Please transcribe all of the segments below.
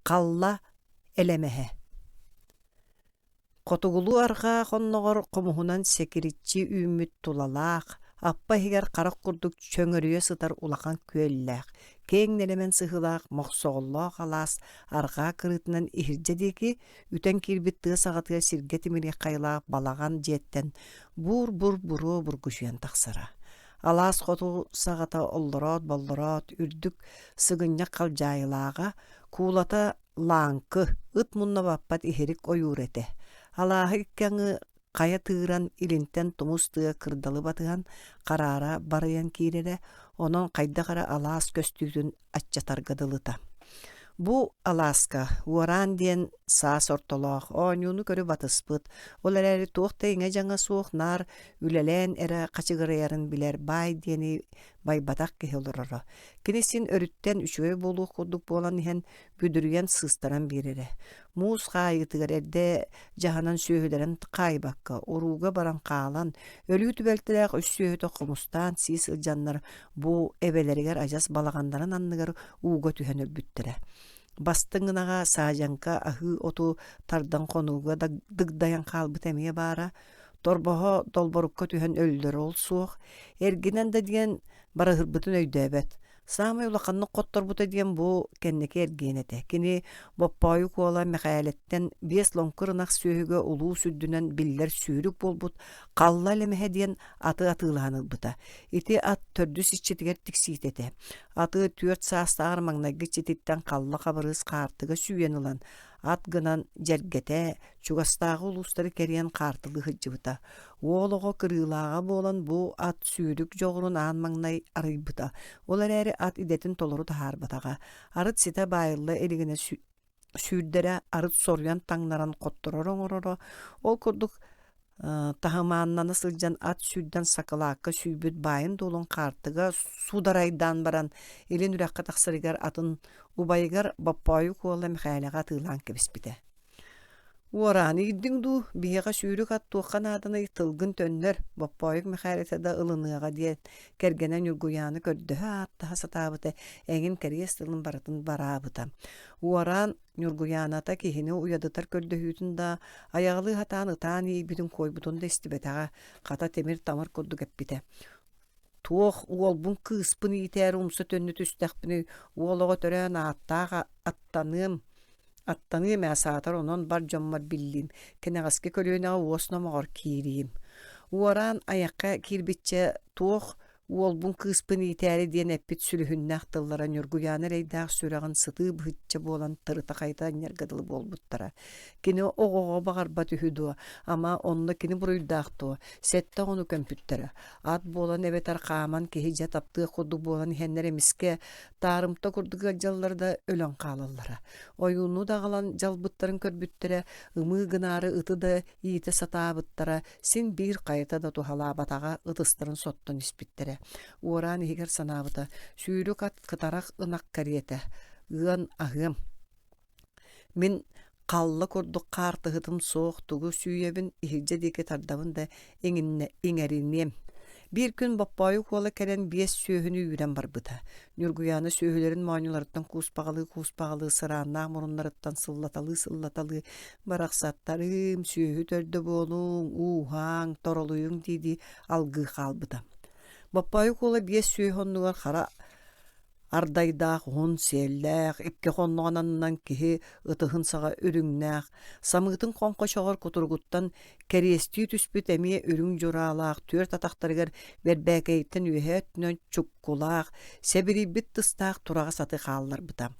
Халла элэмэһэ Хотугулуу-арҕаа хонноҕор хомуһунан сэкириччи үүммүт тулалаах, аппа иһигэр харах курдук чөҥөрүйэ сытар улахан күөллээх, киэҥ нэлэмэн сыһыылаах мохсоҕоллоох алаас арҕаа кырыытынан иһирдьэ диэки үтэн киирбит тыа саҕатыгар сиргэ тимириэх хайалаах балаҕан дьиэттэн буур-бур буруо бургучуйан тахсара. Алаас хоту саҕата оллороот-боллороот үрдүк сыгынньах халдьаайылааҕа, куулата лааҥкы, ыт мунна баппат иһирик ойуур этэ. Алааһы икки аҥы хайа тыыран, илинтэн тумус тыа кырдалы батыһан, хараара барыйан киирэрэ, онон хайдах эрэ алаас көстүүтүн аччатарга дылыта. Бу алааска Уораан диэн саас ортолоох, оонньууну-көрү батыспыт, ол эрээри туох да иҥэ-дьаҥа суох наар үлэлээн эрэ хачыгырайарын билэр баай диэни байбатах киһи олороро. Кини син өрүттэн үчүгэй буолуох курдук буолан иһэн бүдүрүйэн сыыстаран биэрэрэ. Муус хаайыытыгар эрдэ дьаһанан сүөһүлэрин хаайбакка, урууга баран хаалан, өлүү түбэлтэлээх үс сүөһүтэ хомустаан сии сылдьаннар бу эбэлэригэр адьас балаҕаннарын анныгар ууга түһэн өлбүттэрэ. Бастыҥ ынаҕа саадьаҥка аһыы оту тардан хонууга дыгдайан хаалбыта эмиэ баара. Торбоһо долборукка түһэн өллөр ол суох. Эргинэн да диэн барыһырбытын өйдөөбөт. Саамай улаханнык хотторбута диэн бу кэнники эргиэн этэ. Кини Боппоойу Куола Мэхээлэттэн биэс лоҥкур ынах сүөһүгэ улуус үрдүнэн биллэр сүүрүк буолбут Халла Элэмэһэ диэн аты атыылаһан ылбыта. Ити ат төрдүс иччитигэр тиксиитэ этэ. Аты түөрт саастааҕар маҥнайгы иччититтэн Халла Хабырыыс хаартыга сүүйэн ылан, ат гынан дьэргэтэ, чугастааҕы улуустары кэрийэн хаартылыы сылдьыбыта. Уол оҕо кырыылааҕа буолан бу ат сүүрүк дьоҕурун аан маҥнай арыйбыта. Ол эрээри ат идэтин толору таһаарбатаҕа. Арыт ситэ баайылла илигинэ сүүрдэрэ, арыт соруйан таҥнаран хотторор оҥороро. Ол курдук таһымааннана сылдьан ат сүүрдэн сакылаакка сүүйбүт баайын-дуолун хаартыга сударайдаан баран илин үрэххэ тахсарыгар атын убайыгар Боппоойу Куола Мэхээлэҕэ атыылаан кэбиспитэ. Уораан иирдиҥ дуу, биһиэхэ сүүрүк ат туохха нааданый, тылгын төннөр, Боппоойук Мэхээлэтэ да ылыныаҕа диэн кэргэнэ Ньургуйааны көрдөһө-ааттаһа сатаабыта, эҥин кэриэс тылын барытын бараабыта. Уораан Ньургуйааната киһини уйадытар көрдөһүүтүн да, айаҕалыы сатаан ытаан иэйбитин-куойбутун да истибэтэҕэ, хата тимир-тамыр курдук эппитэ. Туох уолбун кыыспын иитээри умса төннө түстэхпиний, уол оҕо төрөөн ааттаах аттаныам, аттаныам ээ саатар онон бар дьоммор биллиим, кэнэҕэски көлүөнэҕэ уос номоҕор киириим. Уораан айахха киирбиччэ туох уолбун кыыспын иитээри диэн эппит сүлүһүннээх тыллара Ньургуйаана эрэйдээх сүрэҕин сытыы быһычча буолан тырыта-хайыта анньарга дылы буолбуттара. Кини оҕоҕо баҕарбат үһү дуо, ама онно кини буруйдаах дуо, сэттэ оҕону көмпүттэрэ. Ат буолан эбэтэр хааман киһи дьэ таптыах курдук буолан иһэннэр эмискэ таарымта курдук ыалдьаллар да өлөн хаалаллара. Ойууну да аҕалан дьалбыттарын көрбүттэрэ, ымыы гынаары ыты да иитэ сатаабыттара, син биир хайата да туһалаабатаҕа ытыстарын соттон испиттэрэ. Уораан иһигэр санаабыта, сүүрүк ат кытарах ынах кэриэтэ, ыан аһыам. Мин халла курдук хаартыһытым суох тугу сүүйэбин, иһирдьэ диэки тардабын да иҥиннэ иҥэриниэм. Биир күн Боппоойу Куола кэлэн биэс сүөһүнү үүрэн барбыта. Ньургуйаана сүөһүлэрин моонньуларыттан кууспаҕалыы-кууспаҕалыы сырааннаах муруннарыттан сыллаталыы-сыллаталыы «Барахсаттарыым, сүөһү төрдө буолуҥ, ууһааҥ, торолуйуҥ» дии-дии алгыы хаалбыта. Боппоойу Куола биэс сүөһү оннугар хара Ардайдаах уһун сиэллээх, икки хонноҕун аннынан киһи ытыһын саҕа үрүҥнээх, самыытын хоҥхочоҕор кутуругуттан кэриэстии түспүт эмиэ үрүҥ дьураалаах түөрт атахтарыгар бэрбээкэйиттэн үөһээ өттүнэн чуккулаах, сэбирийбит тыстаах тураҕас аты хаалларбыта.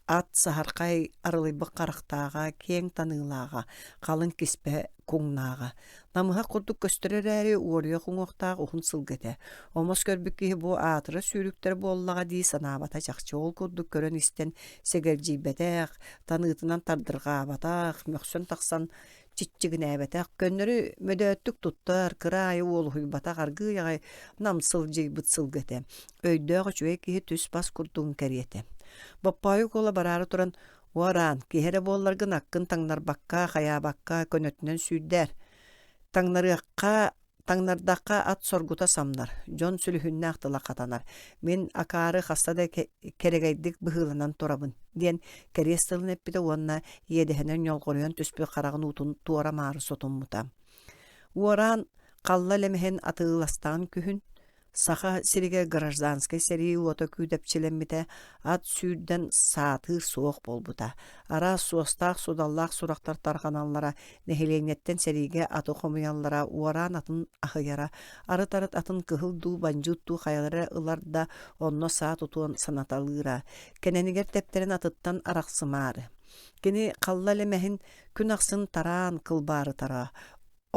Ат саһархай арылыйбыт харахтааҕа, киэҥ таныылааҕа, халыҥ киспэ куҥнааҕа. Намыһах курдук көстөр эрээри, уоруйах уҥуохтаах уһун сылгы этэ. Омос көрбүт киһи бу аатыра сүүрүктэр буоллаҕа дии санаабата чахчы ол курдук көрөн-истэн сэгэлдьийбэтэх, таныытынан тардырҕаабатах, мөхсөн тахсан чиччигинээбэтэх, көннөрү мөдөөттүк туттар, кыра аайы уолуһуйбатах аргыый аҕай нам сылдьыйбыт сылгы этэ. Өйдөөх үчүгэй киһи түс-бас курдугун кэриэтэ. Боппоойу Куола бараары туран, «Уораан, киһи эрэ буолларгын аккын таҥнарбакка, хайаабакка көнөтүнэн сүүрдээр. Таҥнарыахха. Таҥнардахха ат соргута самнар, дьон сүлүһүннээх тыла хатанар. Мин акаары хаста да кэрэгэйдик быһыыланан турабын, диэн кэриэс тылын эппитэ уонна иэдэһинэн ньолҕоруйан түспүт хараҕын уутун туора-маары сотуммута. Уораан халла элэмэһин атыыластаҕын күһүн Саха сиригэр гражданскай сэрии уота күүдэпчилэммитэ, ат сүүрдэн саатыыр суох буолбута. Араас суостаах-судаллаах сурахтар тарҕаналлара, нэһилиэнньэттэн сэриигэ аты хомуйаллара, уораан атын аһыйара, арыт-арыт атын кыһыл дуу, бандьыыт дуу хайалара ылар да, онно саа тутуон санаталыыра. Кэнэнигэр тэптэрэн атыттан арахсымаары. Кини халла элэмэһин күн ахсын тараан кылбаарытара,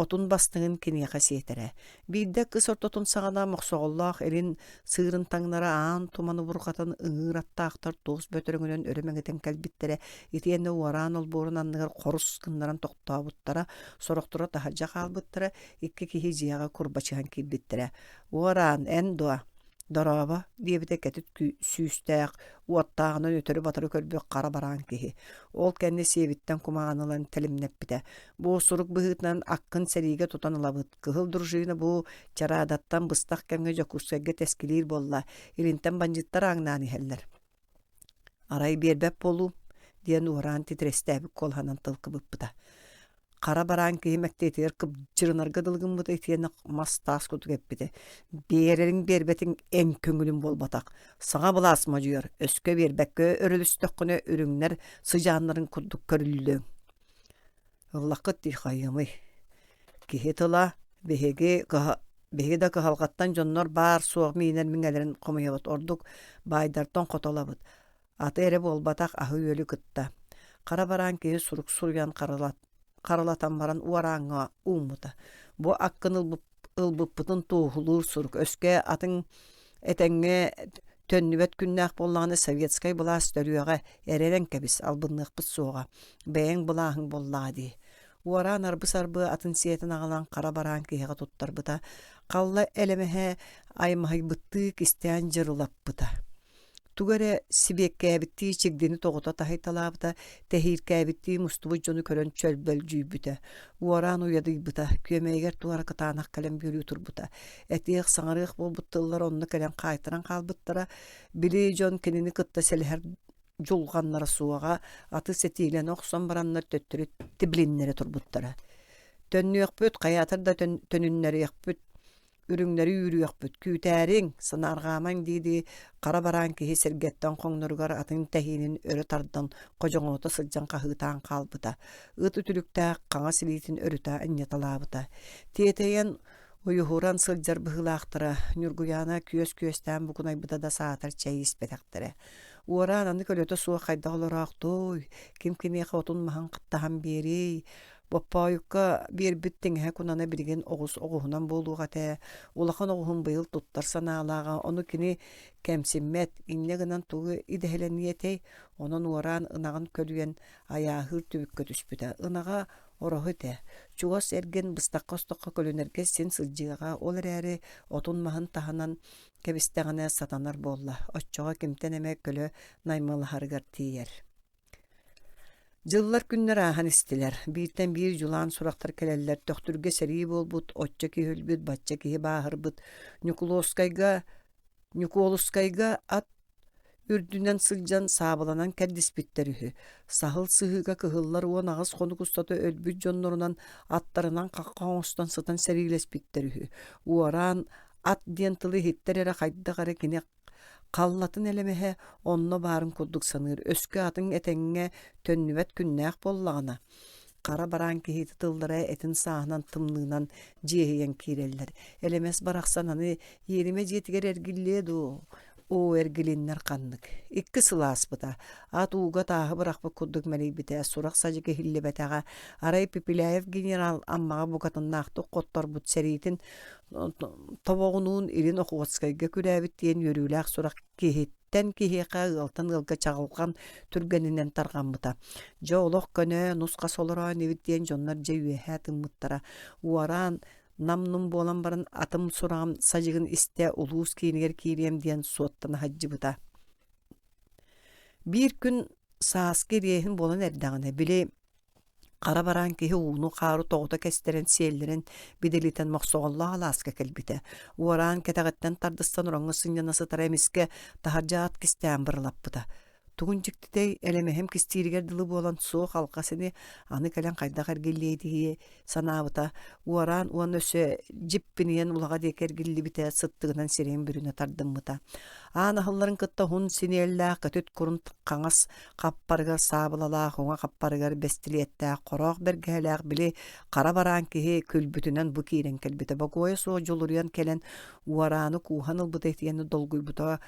Отун бастыҥын киниэхэ сиэтэрэ. Биирдэ кыс ортотун саҕана Мохсоҕоллоох илин сыырын таҥнара аан туманы бурҕатан ыҥыыр аттаахтар туос бөтөрөҥүнэн өрө мэҥитэн кэлбиттэрэ итиэннэ уораан олбуорун анныгар хорус гыннаран тохтообуттара, сорохторо таһырдьа хаалбыттара, икки киһи дьиэҕэ курбачыһан киирбиттэрэ. «Уораан, эн дуо?» «Дорообо», диэбитэ кэтит сүүстээх, уоттааҕынан өтөрү-батары көрбүт хара бараан киһи. Ол кэннэ сиэбиттэн кумааҕыны ылан тэлимнэппитэ. «Бу сурук быһыытынан аккын сэриигэ тутан ылабыт. Кыһыл дружина бу Чараадаттан быстах кэмҥэ Дьокуускайга тэскилиир буолла. Илинтэн бандьыыттар ааҥнаан иһэллэр. Арай биэрбэт буолуум, диэн уораан титирэстээбит куолаһынан тыл кыбыппыта. Хара бараан киһи мэктиэтигэр кыбдьырынарга дылы гыммыта итиэннэ мас-таас курдук эппитэ: «Биэрэриҥ биэрбэтиҥ эн көҥүлүҥ буолбатах. Саҥа былаас модьуйар, өскө биэрбэккэ өрөлүстэххинэ үрүҥнэр сыдьааннарын курдук көрүллүөҥ». Ыллаххыт дии хайыамый Киһи тыла биһиги биһиги да кыһалҕаттан дьоннор баар-суох миинэр миҥэлэрин хомуйабыт, ордук баайдартан хотолобут. Аты эрэ буолбатах аһы-үөлү кытта. Хара бараан киһи сурук суруйан харалатан баран уорааҥҥа ууммута. Бу аккын ылбыппытын туоһулуур сурук. Өскө атын этэҥҥэ төннүбэт күннээх буоллаҕына советскай былаас төрүөҕэ, эрэнэн кэбис, албынныахпыт суоҕа. Бэйэҥ былааһыҥ буоллаҕа дии. Уораан арбы-сарбы атын сиэтин аҕалан хара бараан киһиэхэ туттарбыта, халла элэмэһэ аймаһыйбыттыы кистээн дьырылаппыта. Тугу эрэ сибиэккээбиттии чигдини тоҕута таһыйталаабыта, тэһииркээбиттии мустубут дьону көрөн чөлбөлдьүйбүтэ. Уораан уйадыйбыта, күөмэйигэр туора кытаанах кэлэн бүөлүү турбута. Этиэх, саҥарыах буолбут тыллар онно кэлэн хаайтаран хаалбыттара. Били дьон кинини кытта сэлэһэр дьулҕаннара суоҕа, аты сэтиилэнэ охсон бараннар төттөрү тибилиннэрэ турбуттара. Төннүөхпүт, хайаатар да төнүннэриэхпит, үрүҥнэри үүрүөхпүт, күүтээриҥ, санаарҕаамаҥ дии-дии хара бараан киһи сэргэттэн хоҥноругар атын тэһиинин өрө тардан ходьоҥолото сылдьан хаһыытаан хаалбыта. Ыт үтүлүктээх хаҥас илиитин өрүтэ анньыталаабыта. Тиэтэйэн Уйуһуран сылдьар быһыылаахтара, Ньургуйаана күөс күөстээн букунайбыта да саатар чэй испэтэхтэрэ. Уораан аны көлөтө суох хайдах олороохтуой, ким киниэхэ отун-маһын таһан биэриэй, Боппоойукка биэрбит тиҥэһэ кунана билигин оҕус оҕуһунан буолуох этэ, улахан оҕуһун быйыл туттар санаалааҕа, ону кини кэмсиммэт, инньэ гынан тугу идэһэлэниэ этэй, онон уораан ынаҕын көлүйэн айааһыыр түбүккэ түспүтэ. Ынаҕа Ороһу этэ, чугас эргин быстахха-остоххо көлүнэргэ син сылдьыаҕа, ол эрээри отун-маһын таһынан кэбистэҕинэ сатанар буолла, оччоҕо кимтэн эмэ көлө наймылаһарыгар тиийэр. Дьыллар-күннэр ааһан истилэр. Бииртэн биир дьулаан сурахтар кэлэллэр. Төхтүргэ сэрии буолбут, оччо киһи өлбүт, бачча киһи бааһырбыт. Ньукулуоскайга Ньукуолускайга ат үрдүнэн сылдьан саабыланан кэрдиспиттэр үһү. Саһыл сыһыыга кыһыллар 18 хонук устата өлбүт дьоннорунан аттарынан хахха оҥостон сытан сэриилэспиттэр үһү. Уораан ат диэн тылы иһиттэр эрэ хайдах эрэ кини халлатын элэмэһэ онно баарын курдук саныыр. Өскө атын этэҥҥэ төннүбэт күннээх буоллаҕына, Хара бараан киһи тыллара этин сааһынан тымныынан дьиэһийэн киирэллэр. Элэмэс барахсан аны иэримэ дьиэтигэр эргиллиэ дуо? Оо, эргилиннэр ханнык. Икки сыл ааспыта. Ат ууга тааһы бырахпыт курдук мэлийбитэ, сурах-садьык иһиллибэтэҕэ. Арай Пепеляев генерал Аммаҕа букатыннаахтык хотторбут сэриитин тобоҕунуун Илин Охотскайга күрээбит диэн үөрүүлээх сурах киһи Тэн киһиэхэ ыалтан ыалга чаҕылҕан түргэнинэн тарҕаммыта. Дьэ олох көнө, нус-хас олороо инибит диэн дьоннор дьэ үөһэ тыммыттара. Уораан, нам-нум буолан баран атым сураҕым садьыгын истэ улуус киинигэр киириэм диэн суоттана сылдьыбыта. Биир күн сааскы ириэһин буолан эрдэҕинэ, били Хара бараан киһи ууну-хаары тоҕута кэстэрэн сиэллэрэн бидилитэн мохсоҕоллоох алааска кэлбитэ. Уораан кэтэҕиттэн тардыстан ороҥҥо сынньана сытара эмискэ таһырдьа ат кистээн бырылаппыта. Тугун дьиктитэй, элэмэһим кистииригэр дылы буолан суох алҕас ини аны кэлэн хайдах эргиллиэй дии санаабыта. Уораан уонна өссө дьиппинийэн улаҕа диэки эргиллибитэ, сыттыгынан сирэйин бүрүнэ тардыммыта. Аан аһылларын кытта уһун синиэллээх көтүт курун хаҥас хаппарыгар саабылалаах, уҥа хаппарыгар бэстилиэттээх, хороох бэргэһэлээх били хара бараан киһи күлбүтүнэн бу киирэн кэлбитэ. Бокуойа суох дьулуруйан кэлэн уорааны кууһан ылбыта итиэннэ долгуйбута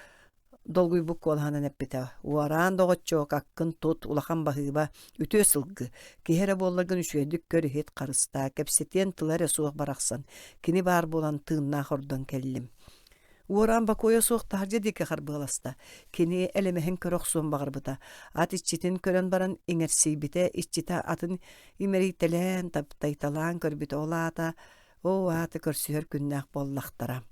долгуйбут куолаһынан эппитэ: «Уораан, доҕоччуок, аккын тут, улахан баһыыба, үтүө сылгы. Киһи эрэ буолларгын үчүгэйдик көр-иһит, харыстаа, кэпсэтиэн тыла эрэ суох барахсан. Кини баар буолан тыыннаах ордон кэллим». Уораан бокуойа суох таһырдьа диэки харбыаласта. Кини элэмэһин көрө охсуон баҕарбыта. Ат иччитин көрөн баран иҥэрсийбитэ, иччитэ атын имэрийтэлээн, таптайталаан көрбүтэ. Ол аата Оо, аата көрсүһэр күннээх буоллахтара.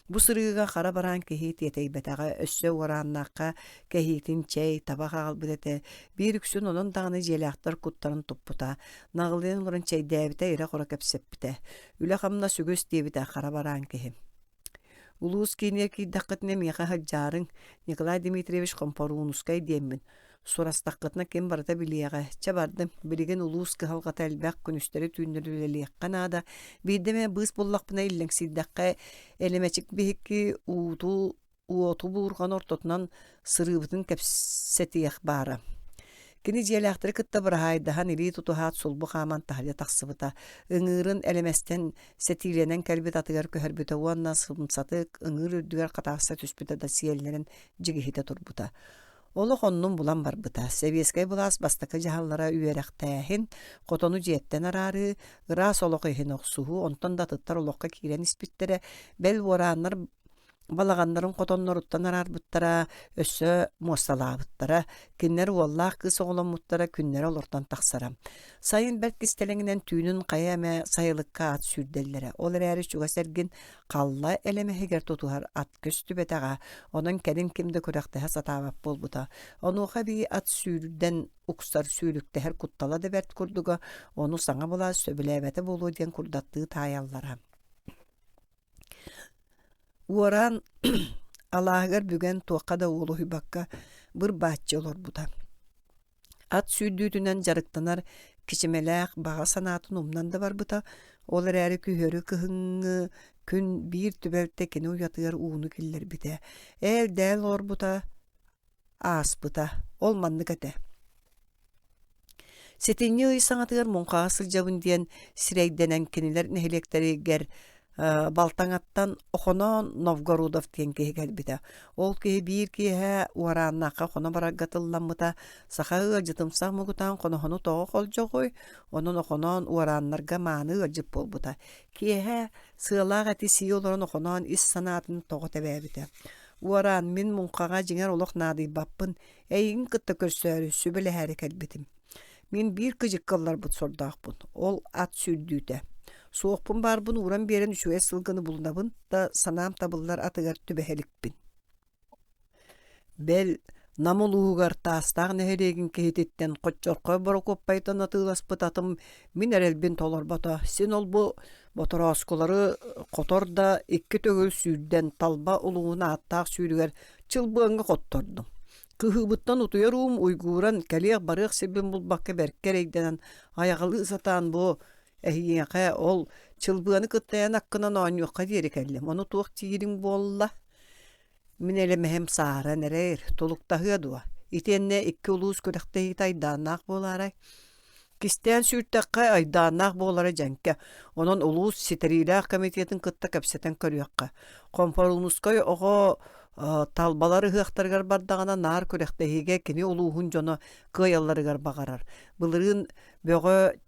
Бу сырыыга хара бараан киһи тиэтэйбэтэҕэ, өссө уорааннаахха кэһиитин чэй, табах аҕалбыт этэ. Биир үксүн онон даҕаны дьиэлээхтэр куттарын туппута. Наҕылыйан олорон чэйдээбитэ, ирэ-хоро кэпсэппитэ. Үлэ-хамнас үгүс диэбитэ хара бараан киһи. Улуус киинигэр киирдэххитинэ миэхэ сылдьаарыҥ, Николай Дмитриевич Хомпоруунускай диэммин. Сурастаххытына ким барыта билиэҕэ. Чэ бардым, билигин улуус кыһалҕата элбэх, күнүстэри-түүннэри үлэлиэххэ наада. Биирдэ эмэ быыс буллахпына иллэҥсийдэххэ, Элэмэчик биһикки ууту уоту буурҕан ортотунан сырыыбытын кэпсэтиэх баара. Кини дьиэлээхтэри кытта быраһаайдаһан илии тутуһаат сулбу хааман таһырдьа тахсыбыта. Ыҥыырын элэмэстэн сэтиилэнэн кэлбит атыгар көһөрбүтэ уонна сымсатык ыҥыыр үрдүгэр хатаахса түспүтэ да сиэллэрин дьигиһитэ турбута. Олох оннун булан барбыта. Сэбиэскэй былаас бастакы дьаһаллара үөрэхтээһин, хотону дьиэттэн араарыы, ыраас олох иһин охсуһуу, онтон да атыттар олоххо киирэн испиттэрэ, бэл уорааннар балаҕаннарын хотонноруттан араарбыттара, өссө муосталаабыттара. Кинилэр уоллаах кыыс оҕоломмуттара күннэрэ олортон тахсара. Сайын бэрт кистэлэҥинэн түүнүн хайа эмэ сайылыкка ат сүүрдэллэрэ. Ол эрээри чугас эргин Халла элэмэһигэр тутуһар ат көстүбэтэҕэ, онон кэлин ким да күрэхтэһэ сатаабат буолбута. Онуоха эбии ат сүүрдэн уксар, сүүрүктэһэр куттала да бэрт курдуга, ону саҥа былаас сөбүлээбэтэ буолуо диэн курдаттыы таайаллара. Уораан алааһыгар бүгэн туохха да уолуһуйбакка быр-бааччы олорбута. Ат сүүрдүүтүнэн дьарыктанар кичимэлээх баҕа санаатын умнан да барбыта, ол эрээри күһүөрү кыһыҥҥы күн биир түбэлтэ кини уйатыгар ууну киллэрбитэ. Ээл-дээл олорбута, ааспыта. Ол маннык этэ. Сэтинньи ый саҥатыгар муҥхаҕа сылдьабын диэн сирэйдэнэн кинилэр нэһилиэктэригэр Балтаҥаттан Охоноон Новгородов диэн киһи кэлбитэ. Ол киһи биир киэһэ Уорааннаахха хоно барарга тылламмыта. Саха ыалдьытымсах мугутаан хоноһону тоҕо холдьоҕуй, онон Охоноон Уорааннарга мааны ыалдьыт буолбута. Киэһэ сыалаах эти сии олорон Охоноон ис санаатын тоҕо тэбээбитэ. Уораан, мин муҥхаҕа дьиҥэр олох наадыйбаппын, эйигин кытта көрсөөрү, сүбэлэһээри кэлбитим. Мин биир кыдьыкка ылларбыт сордоохпун, ол ат сүүрдүүтэ. Суохпун баарбын ууран биэрэн үчүгэй сылгыны булунабын да санаам табыллар атыгар түбэһэ иликпин. Бэл, Нам улууһугар Таастаах нэһилиэгин киһититтэн Хоччорхой Борокуоппайтан атыыласпыт атым мин эрэлбин толорбото. Син ол-бу боторооскулары хотор да икки төгүл сүүрдэн Талба улууһун ааттаах сүүрүгэр Чылбыаҥҥа хоттордум. Кыһыыбыттан утуйар уум уйгууран, кэлиэх-барыах сирбин булбакка бэркэ эрэйдэнэн, айаҕалыы сатаан бу эһиэхэ ол чылбыаны кытта эн аккынан оонньуохха диэри кэллим. Ону туох диириҥ буолла? Мин элэмэһим сааһыран эрэр, тулуктаһыа дуо? Итиэннэ икки улуус күрэхтэһиитэ айдааннаах буолаарай? Кистээн сүүртэххэ айдааннаах буолара дьэҥкэ, онон улуус ситэриилээх комитетын кытта кэпсэтэн көрүөххэ. Хомпоруунускай оҕо талбалар ыһыахтарыгар бардаҕына наар күрэхтэһиигэ кини улууһун дьоно кыайалларыгар баҕарар. Былырыын Бөҕө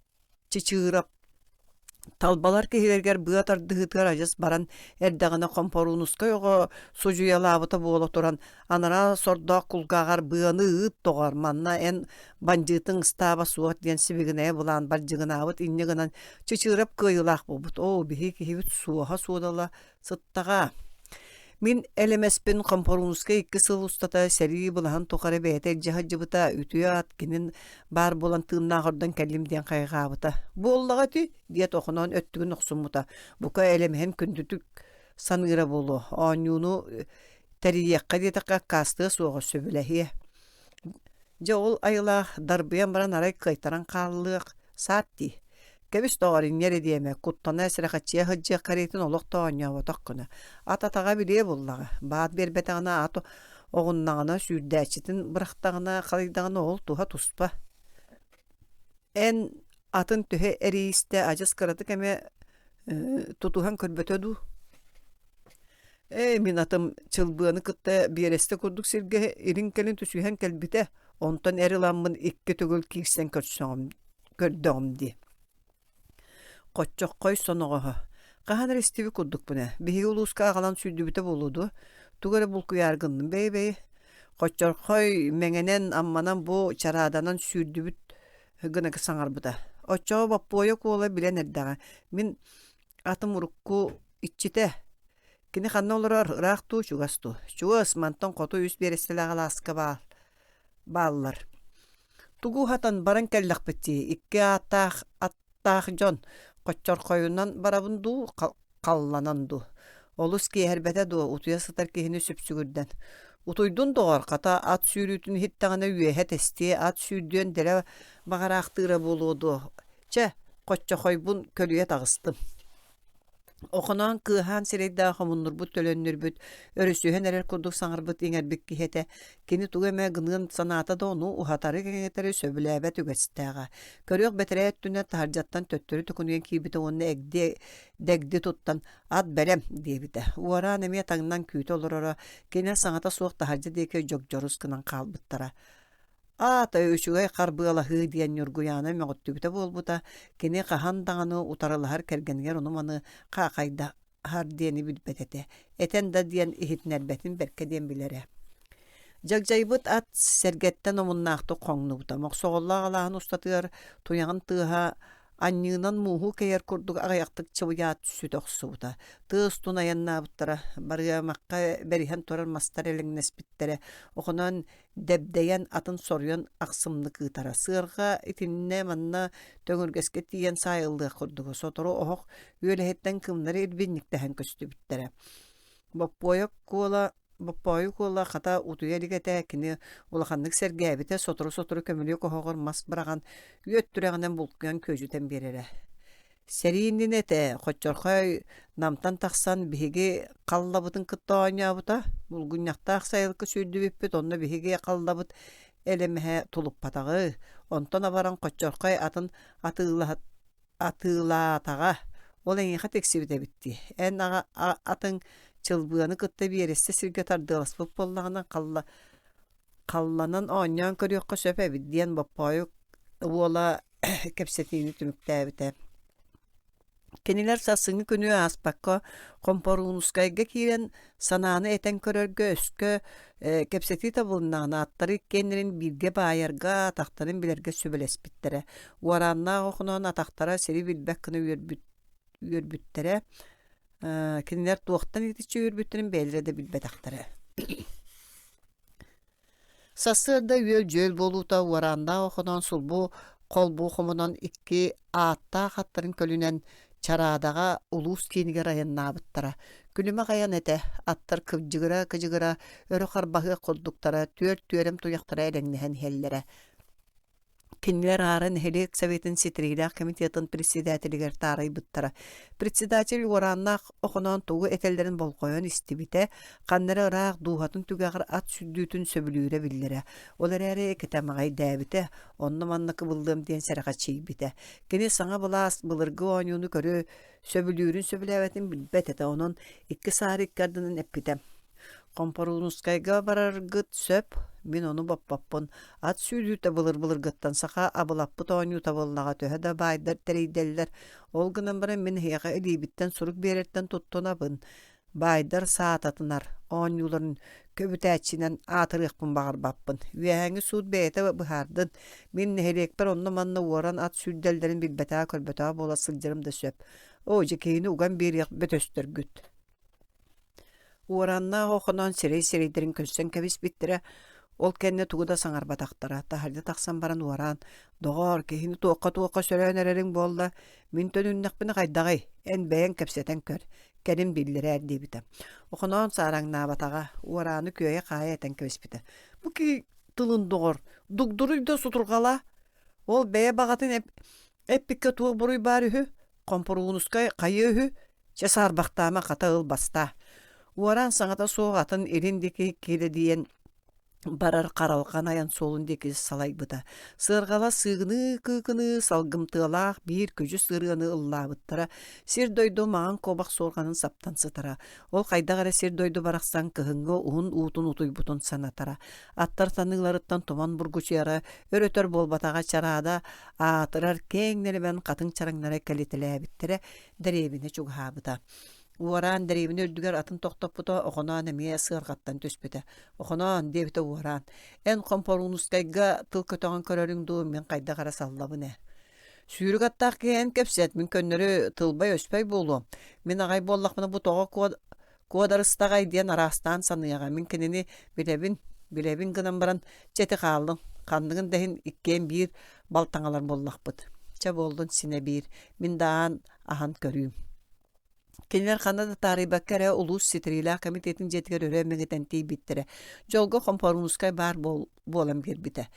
Чычыырап Талбалар киһилэригэр быа тардыһыытыгар адьас баран эрдэҕинэ Хомпоруунускай оҕо судьуйалаабыта буола туран, анараа сордоох кулгааҕар быаны ыыт доҕор, манна эн бандьыытыҥ ыстааба суох диэн сибигинэйэ былаан бардьыгынаабыт инньэ гынан Чычыырап кыайыылаах буолбут. Оо, биһиги киһибит суоһа-суодала сыттаҕа. Мин элэмэспин Хомпоруунускай икки сыл устата сэрии былаһын тухары бэйэтэ илдьэ сылдьыбыта, үтүө аат кинин баар буолан тыыннаах ордон кэллим диэн хайҕаабыта. Буоллаҕа ити, диэт Охоноон өттүгүн охсуммута. Бука элэмэһин күндүтүк саныыра буолуо, оонньууну тэрийиэххэ диэтэххэ аккаастыа суоҕа, сөбүлэһиэ. Дьэ ол айылаах дарбыйан баран арай кыайтаран хааллыах саат дии. Кэбис доҕор инньэ эрэ диэмэ, куттана сэрэхэччийэ сылдьыах кэриэтин олох да оонньооботох гына. Ат атаҕа билиэ буллаҕа, баат биэрбэтэҕинэ ат оҕуннаҕына, сүүрдээччитин бырахтаҕына, халыйдаҕына ол туһа туспа. Эн атын төһө эрийистэ адьас кыратык эмэ тутуһан көрбөтө дуу? Ээ, мин атым Чылбыаны кытта биэрэстэ курдук сиргэ илин-кэлин түсүһэн кэлбитэ, онтон эр ыламмын икки төгүл киирсэн көрсөҕүм, көрдөҕүм дии. Хоччоххой соноҕоһо. Хаһан эрэ истибит курдукпун ээ. Биһиги улууска аҕалан сүүрдүбүтэ буолуо дуо? Тугу эрэ булкуйаары гынным бэйи-бэйи. Хоччорхой Мэҥэнэн, Амманан бу чарааданан сүүрдүбүт гына саҥарбыта. Оччоҕо Боппуойа Куола билэн эрдэҕэ. Мин атым урукку иччитэ. Кини ханна олорор, ыраах дуу, чугас дуу? Чугас, мантан хоту үс биэрэстэлээх алааска баар бааллар. Тугу уһатан баран кэллэхпит дии, икки ааттаах аттаах дьон, хоччорхойунан барабын дуу, халланан дуу. Олус киэһэрбэтэ дуо, утуйа сытар киһини сүпсүгүрдэн. Утуйдун доҕор, хата ат сүүрүүтүн иһиттэҕинэ үөһэ тэстиэ, ат сүүрдүөн дэлэ баҕараахтыыра буолуо дуо. Чэ, хоччохойбун көлүйэ таҕыстым. Охоноон кыаһаан сирэйдээх омуннурбут-төлөннүрбүт, өрүсүһэн эрэр курдук саҥарбыт-иҥэрбит киһи этэ. Кини тугу эмэ гыныан санаата да ону уһатары-кэҥэтэри сөбүлээбэт үгэстээҕэ. Көрүөх бэтэрээ өттүнэн таһырдьаттан төттөрү төкүнүйэн киирбитэ уонна эгди дэгди туттан «Ат бэлэм» диэбитэ. Уораан эмиэ таҥнан күүтэ олороро, кини саҥата суох таһырдьа диэки дьогдьорус гынан хаалбыттара. Аата үчүгэй харбыалаһыы диэн Ньургуйаана мөҕүттүбүтэ буолбута, кини хаһан даҕаны утарылаһар кэргэнигэр ону-маны хаахайдаһар диэни билбэт этэ, этэн да диэн иһитиннэрбэтин бэркэ диэн билэрэ. Дьагдьайбыт ат сэргэттэн омуннаахтык хоҥнубута, Мохсоҕоллоох алааһын устатыгар туйаҕын тыаһа анньыынан мууһу кэйэр курдук аҕыйахтык чыбыйаат сүтэ охсубута. Тыа устун айаннаабыттара, барыамахха бэриһэн турар мастар элэҥнэспиттэрэ, Охоноон дэбдэйэн атын соруйан ахсымнык ыытара. Сыарҕа итиннэ-манна төҥүргэскэ тиийэн саайыллыах курдуга. Сотору оһох үөлэһиттэн кымнары ирбинньиктэһэн көстүбүттэрэ. Боппуойа Куола Боппоойу Куола хата утуйа илик этэ, кини улаханнык сэргээбитэ, сотору-сотору көмүлүөк оһоҕор мас быраҕан, үөт түрэҕинэн булкуйан күөдьүтэн биэрэрэ. Сэрии иннинэ этэ, хоччорхой Намтан тахсан биһиги Халлабытын кытта оонньообута, Булгунньахтаах сайылыкка сүүрдүбүппүт, онно биһиги Халлабыт элэмэһэ тулуппатаҕы, онтон абаран хоччорхой атын атыылаһа атыылаатаҕа, ол эйиэхэ тиксибит эбит дии. Эн аҕа атыҥ Чылбыаны кытта биэрэстэ сиргэ тардыаласпыт буоллаҕына Халла Халланан оонньоон көрүөххэ сөп эбит диэн Боппоойу уола кэпсэтиини түмүктээбитэ. Кинилэр сарсыҥҥы күнү ааспакка Хомпоруунускайга киирэн санааны этэн көрөргө өскө кэпсэтии табылыннаҕына аттары иккиэннэрин бииргэ баайарга, атахтарын билэргэ сүбэлэспиттэрэ. Уорааннаах Охоноон атахтара сири билбэт гына үөрбүт үөрбүттэрэ. Кинилэр туохтан итиччэ үөрбүттэрин бэйэлэрэ да билбэтэхтэрэ. Сарсыарда үөл-дьүөл буолуута уорааннаах охоноон сулбу холбуу хомунан икки ааттаах аттарын көлүнэн Чараадаҕа улуус киинигэр айаннаабыттара. Күлүмэх айан этэ, аттар кыбдьыгыра-кыдьыгыра өрө харбаһыах курдуктара, түөрт түөрэм туйахтара элэҥнэһэн иһэллэрэ. Кинилэр аара нэһилиэк советын ситириилээх комитетын председателигэр таарыйбыттара. Председатель уорааннаах Охоноон тугу этэллэрин болҕойон истибитэ, ханна эрэ ыраах дууһатын түгэҕэр ат сүрдүүтүн сөбүлүүрэ биллэрэ. Ол эрээри кэтэмэҕэйдээбитэ, онно-манна кыбыллыам диэн сэрэхэчийбитэ. Кини саҥа былаас былыргы оонньууну көрү сөбүлүүрүн сөбүлээбэтин билбэт этэ, онон икки саары икки ардынан эппитэ: Хомпоруунускайга бараргыт сөп, мин ону боппоппун. Ат сүүрүүтэ былыр-былыргыттан саха абылаппыт оонньуута буоллаҕа төһө да баайдар тэрийдэллэр, ол гынан баран мин эһиэхэ илиибиттэн сурук биэрэртэн туттунабын. Баайдар саататынар оонньууларын көбүтээччинэн аатырыахпын баҕарбаппын. Үөһээҥҥи суут бэйэтэ быһаардын, мин нэһилиэкпэр онно-манна уоран ат сүүрдэллэрин билбэтэҕэ-көрбөтөҕө буола сылдьарым да сөп. Оо, дьэ киһини уган биэриэх бөтөстөргүт. Уораннаах Охоноон сирэй-сирэйдэрин көрсөн кэбиспиттэрэ, ол кэннэ тугу да саҥарбатахтара. Таһырдьа тахсан баран уораан, «Доҕоор, киһини туохха-туохха сөрөөн эрэриҥ буолла, мин төнүннэхпинэ хайдаҕый, эн бэйэҥ кэпсэтэн көр, кэлин биллэрээр» диэбитэ. Охоноон саараҥнаабатаҕа, уорааны күөйэ-хаайа этэн кэбиспитэ. «Бу киһи тылын доҕор, дугдуруй да сутурҕала, ол бэйэ баҕатын эппиккэ туох буруй баар үһү, Хомпоруунускай хайыа үһү, чэ саарбахтаама хата ыл бастаа. Уораан саҥата суох атын илин диэки килэдийэн барар харалҕан айан суолун диэки салайбыта. Сыарҕала сыыгыныы-кыыкыныы салгымтыалаах биир күдьүс ырыаны ыллаабыттара. Сир-дойду маҥан куобах суорҕанын саптан сытара. Ол хайдах эрэ сир-дойду барахсан кыһыҥҥы уһун уутун утуйбутун санатара. Аттар таныыларыттан туман бургучуйара, өр-өтөр буолбатаҕа чараада аатырар киэҥ нэлэмэн хатыҥ чараҥнара кэлитэлээбиттэрэ дэриэбинэ чугаһаабыта. Уораан дэриэбинэ үрдүгэр атын тохтоппута, Охоноон эмиэ сыарҕаттан түспүтэ. «Охоноон», диэбитэ Уораан, «эн Хомпоруунускайга тыл көтөҕөн көрөрүҥ дуу, мин хайдах эрэ саллабын ээ». Сүүрүк аттаах киһи эн кэпсэт, мин көннөрү тылбай-өспөй буолуом. Мин аҕай буоллахпына бу тоҕо куодарыстаҕай диэн араастаан саныаҕа. Мин кинини билэбин, билэбин гынан баран, чэ ити хааллын, ханныгын да иһин иккиэн биир балтаҥалар буоллахпыт. Чэ буоллун синэ биир, мин да аан аһан көрүүм. Кинилэр ханна да таарыйбакка эрэ улуус ситэриилээх комитетын дьиэтигэр өрө мэҥитэн тиийбиттэрэ. Дьолго Хомпоруунускай баар буолан биэрбитэ.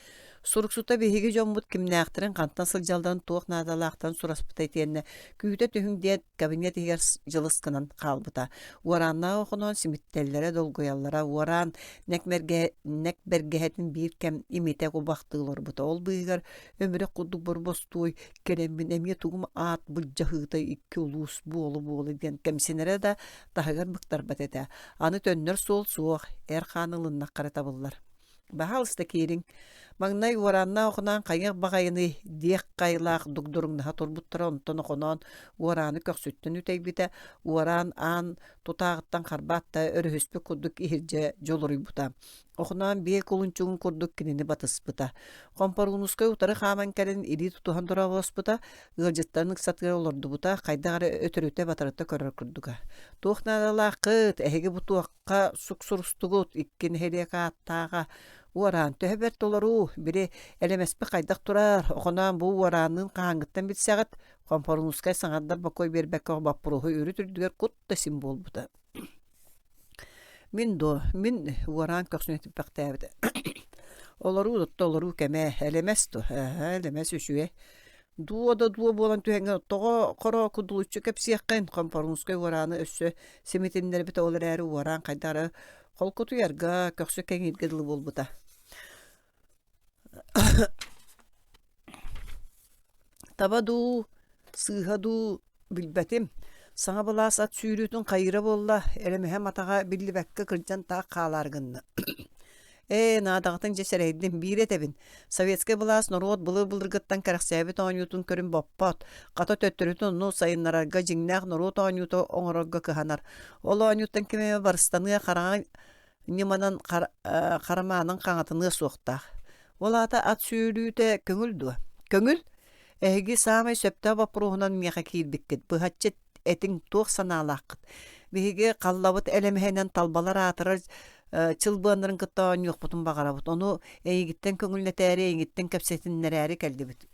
Суруксута биһиги дьоммут кимнээхтэрин, хантан сылдьалларын, туох наадалаахтарын сураспыта итиэннэ күүтэ түһүҥ диэн кабинет иһигэр дьылыс гынан хаалбыта. Уорааннаах Охоноон симиттэллэрэ, долгуйаллара, уораан нэк бэргэһэтин биир кэм имитэ кубахтыы олорбута. Ол быыһыгар өмүрэх курдук борбостуой кэлэммин эмиэ тугум аат былдьаһыыта икки улуус буола-буола диэн кэмсинэрэ да таһыгар быктарбат этэ. Аны төннөр суол суох, эр хаан ылыннахха эрэ табыллар. Баһаалыста киириҥ. Маҥнай уорааннаах Охоноон хайыах баҕайыный диэх хайылаах дугдуруҥнаһа турбуттара, онтон Охоноон уорааны көхсүттэн үтэйбитэ, уораан аан тутааҕыттан харбаат да өрүһүспүт курдук иһирдьэ дьулуруйбута. Охоноон биэ кулунчугун курдук кинини батыспыта. Хомпоруунускай утары хааман кэлэн илии тутуһан дорооболоспута, ыалдьыттарын ыксатыгар олордубута, хайдах эрэ өтөрүтэ-батарыта көрөр курдуга. «Туох наадалааххыт, эһиги бу туохха суксурустугут, икки нэһилиэк ааттааҕа уораан төһө бэрт олоруу, били элэмэспит хайдах турар, Охоноон бу уораанныын хаһааҥҥыттан билсэҕит?» Хомпоруунускай саҥардар бокуой биэрбэккэ боппуруоһу үрүт үрдүгэр кут да син буолбута. Мин дуо, мин уораан көхсүн этиппэхтээбитэ. Олоруу да олоруу кэмэ, элэмэс дуо, ээ, элэмэс үчүгэй. Дуо да дуо буолан түһэҥҥэ тоҕо хоро кудулуччу кэпсиэххин, Хомпоруунскай уорааны өссө симитиннэрбитэ ол эрээри уораан хайдах эрэ холкутуйарга, көхсө кэҥииргэ дылы буолбута. Таба дуу, сыыһа дуу билбэтим. Саҥа былаас ат сүүрүүтүн хайыыра буолла, эрэмэһэм атаҕа биллибэккэ кырдьан таах хаалаары гынна. Ээ, наадаҕытын дьэ сэрэйдим, биири этэбин. Советскай былаас норуот былыр-былыргыттан кэрэхсээбит оонньуутун көрүн боппот, хата төттөрүтүн онну сайыннарарга дьиҥнээх норуот оонньуута оҥорорго кыһанар. Ол оонньууттан ким эмэ барыстаныа хараҥа ньыманан харамаанын хаҥатыныа суохтаах. Ол аата ат сүүрүүтэ көҥүл дуо? Көҥүл? Эһиги саамай сөптөөх боппуруоһунан миэхэ киирбиккит. Быһаччы этиҥ туох санаалааххыт? Биһиги халлабыт элэмэһинэн талбалар аатырар чылбыаннарын кытта оонньуохпутун баҕарабыт. Ону эйигиттэн көҥүллэтээри, эйигиттэн кэпсэтиннэрээри кэллибит.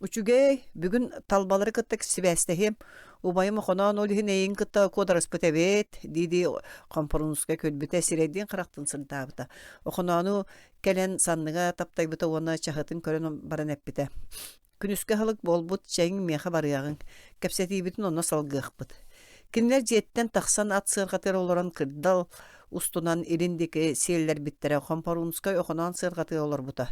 Үчүгэй, бүгүн талбалары кытта сибээстэһиэм. Убайым Охоноон ол иһин эйигин кытта куодарыспыт эбит, дии-дии Хомпоруунускай күлбүтэ, сирэйдиин-харахтыын сырдаабыта. Охоноону кэлэн санныга таптайбыта уонна чаһытын көрөн баран эппитэ: «Күнүскү аһылык буолбут, чэйиҥ миэхэ барыаҕыҥ, кэпсэтиибитин онно салгыахпыт». Кинилэр дьиэттэн тахсан ат сыарҕатыгар олорон кырдал устунан илин диэки сиэллэрбиттэрэ. Хомпоруунускай Охоноон сыарҕатыгар олорбута.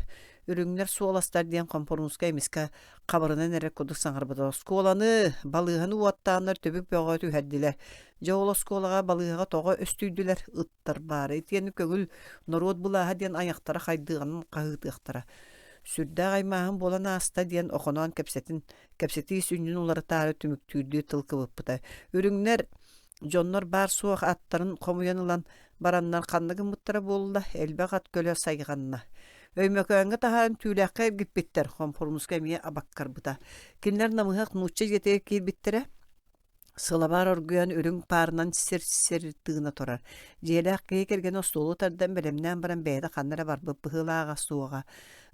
Үрүҥнэр суоластар диэн Хомпоруунскай эмискэ хабырынан эрэр курдук саҥарбыта. Оскуоланы, балыыһаны уоттааннар түбүк бөҕө түһэрдилэр. Дьэ ол оскуолаҕа, балыыһаҕа тоҕо өстүйдүлэр? Ыттар баара. Итиэннэ көҥүл норуот былааһа диэн айахтара хайдыаҕынан хаһыытыахтара. Сүрдээх аймааһын буолан ааста диэн Охоноон кэпсэтин, кэпсэтии сүнньүн уларытаары түмүктүүрдүү тыл кыбыппыта. Үрүҥнэр Дьоннор баар-суох аттарын хомуйан ылан бараннар ханна гыммыттара буолла, элбэх ат көлө сайҕанна. Өймөкөөҥҥө таһааран түүлээххэ эргиппиттэр, Хомпоруунускай эмиэ абаккарбыта. Кинилэр намыһах нуучча дьиэтигэр киирбиттэрэ. Сылабаар оргуйан үрүҥ паарынан сир-сир тыына турар. Дьиэлээх киһи кэргэнэ остуолу тардан бэлэмнээн баран бэйэтэ ханна эрэ барбыт быһыылааҕа суоҕа.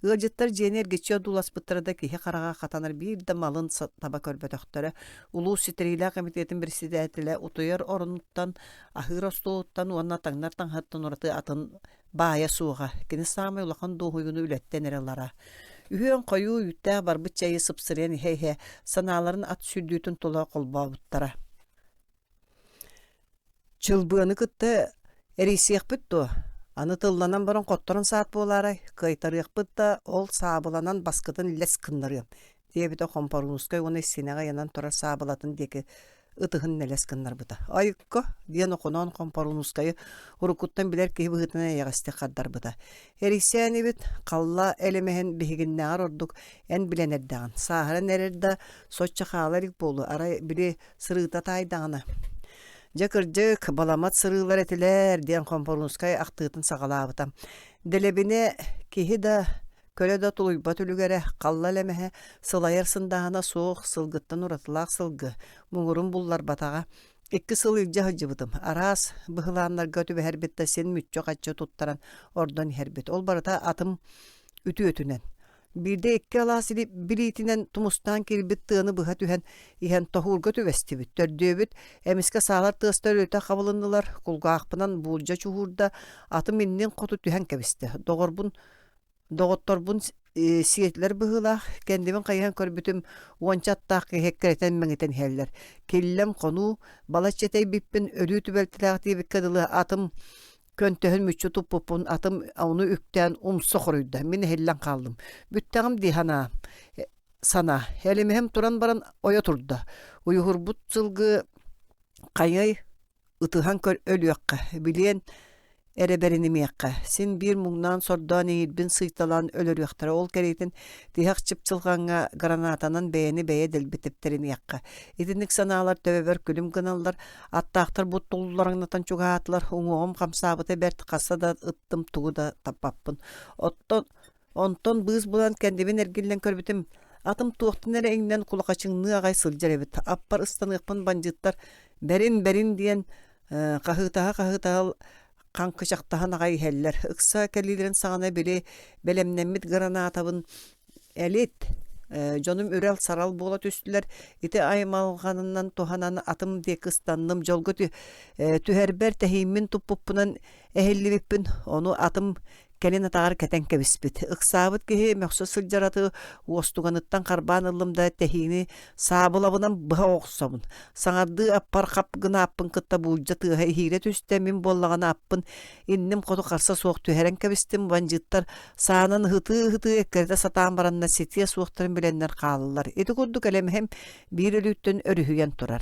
Ыалдьыттар дьиэни эргиччи одууласпыттара да киһи хараҕа хатанар биир да малын таба көрбөтөхтөрө. Улуус ситэриилээх комитетын председателэ утуйар оронуттан, аһыыр остуолуттан уонна таҥнар таҥаһыттан ураты атын баайа суоҕа, кини саамай улахан дуоһуйууну үлэттэн эрэ ылара. Үһүөн хойуу үүттээх барбыт чэйи сыпсырыйан иһэ-иһэ санааларын ат сүүрдүүтүн тула холбообуттара. Чылбыаны кытта эрийсиэхпит дуо? Аны тылланан баран хотторон саат буолаарай, кыайтарыахпыт да, ол саабыланан баскытын лэс гыннарыам, диэбитэ Хомпоруунускай уонна истиэнэҕэ ыйанан турар саабылатын диэки ытыһын нэлэс гыннарбыта. «Айыкка!» диэн Охоноон Хомпоруунускайы уруккуттан билэр киһи быһыытынан эйэҕэстик хардарбыта. «Эрийсээн ибит, халла элэмэһин биһигиннээҕэр ордук эн билэн эрдэҕин. Сааһыран эрэр да, соччо хаала илик буолуо, арай били сырыыта таайдаҕына». «Дьэ кырдьык, баламат сырыылар этилэр» диэн Хомпоруунускай ахтыытын саҕалаабыта. Дэлэбинэ киһи да Көрө да тулуйбат үлүгэрэ, халла элэмэһэ, сылайар сындааһына суох сылгыттан уратылаах сылгы, муҥурун булларбатаҕа. Икки сыл илдьэ сылдьыбытым. Араас быһылааннарга түбэһэрбит да син мүччү-хаччы туттаран ордон иһэрбит. Ол барыта атым үтүөтүнэн. Биирдэ икки алаас билиитинэн тумустаан киирбит тыаны быһа түһэн иһэн тоһуурга түбэстибит. Төрдүөбүт эмискэ саалар тыастар өрүтэ хабылыннылар, кулгаахпынан буулдьа чуһуурда, атым иннин хоту түһэн кэбистэ. Доҕорбун Доҕотторбун сиэтилэр быһыылаах, кэннибин хайыһан көрбүтүм, уонча аттаах киһи эккирэтэн мэҥитэн иһэллэр. Киллэм хонуу, балачча тэйбиппин, өлүү түбэлтэлээх диэбиккэ дылы атым көнтөһүн мүччү туппуппун, атым ону үктээн умса хоруйда. Мин эһиллэн хааллым. Бүттэҕим дии санаа. Санаа. Элимэһим туран баран ойо турда. Уйуһурбут сылгы хайыай ытыһан көр өлүөххэ, билиэн эрэ бэринимиэххэ, син биир муҥнаан-сордоон иҥиирбин сыйталаан өлөрүөхтэрэ, ол кэриэтин тиһэх чыпчылҕаҥҥа гранатанан бэйэни бэйэ дэлби тэптэриниэххэ. Итинник санаалар төбөбөр күлүм гыналлар, аттаахтар бу туллараҥнатан чугаһаатылар, уҥуоҕум хамсаабыта бэрт, хаста да ыттым тугу да таппаппын. Оттон Онтон быыс булан кэннибин эргиллэн көрбүтүм, атым туохтан эрэ иҥнэн кулахачыҥныы аҕай сылдьар эбит. Аппар ыстаныахпын бандьыыттар «Бэрин, бэрин» диэн хаһыытаһа-хаһыытаһа хаҥкычахтаһан аҕай иһэллэр. Ыкса кэлиилэрин саҕана били бэлэмнэммит гранатабын элит дьонум үрэл-сарал буола түстүлэр. Ити аймалҕанынан туһанан атым диэки ыстанным. Дьолго түһэрбэр тэһииммин туппуппунан эһиллибиппин, ону атым Кэлин атаҕар кэтэн кэбиспит. Ыксаабыт киһи мөхсө сылдьар аты уостуганыттан харбаан ыллым да тэһиини саабылабынан быһа охсобун. Саҥардыы аппар хап гына аппын кытта буулдьа тыаһа иһиирэ түстэ, мин буоллаҕына аппын инним хоту харса суох түһэрэн кэбистим. Бандьыыттар саанан ыһытыы-ыһытыы эккирэтэ сатаан бараннар ситиэ суохтарын билэннэр хааллылар. Ити курдук элэмэһим биир өлүүттэн өрүһүйэн турар.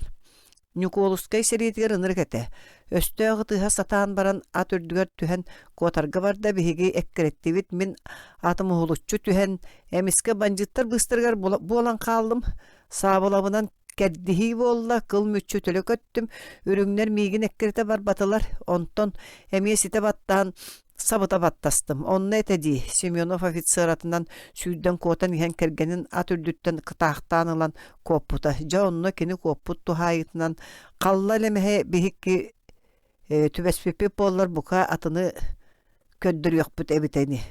Ньукуолускай сэриитигэр ынырык этэ. Өстөөх ытыһа сатаан баран ат үрдүгэр түһэн куотарга барда, биһиги эккирэттибит, мин атым уһулуччу түһэн, эмискэ бандьыыттар быыстарыгар буолан хааллым. Саабылабынан кэрдиһии буолла, кыл мүччү төлө көттүм, үрүҥнэр миигин эккирэтэ барбатылар, онтон эмиэ ситэ баттаан Сабыта баттастым. Онно этэ дии, Семенов офицер атынан сүүрдэн куотан иһэн кэргэнин ат үрдүттэн кытаахтаан ылан куоппута. Дьэ онно кини куоппут туһаайыытынан халла элэмэһэ биһикки түбэспиппит буоллар бука атыны көрдөрүөхпүт эбитэ ини.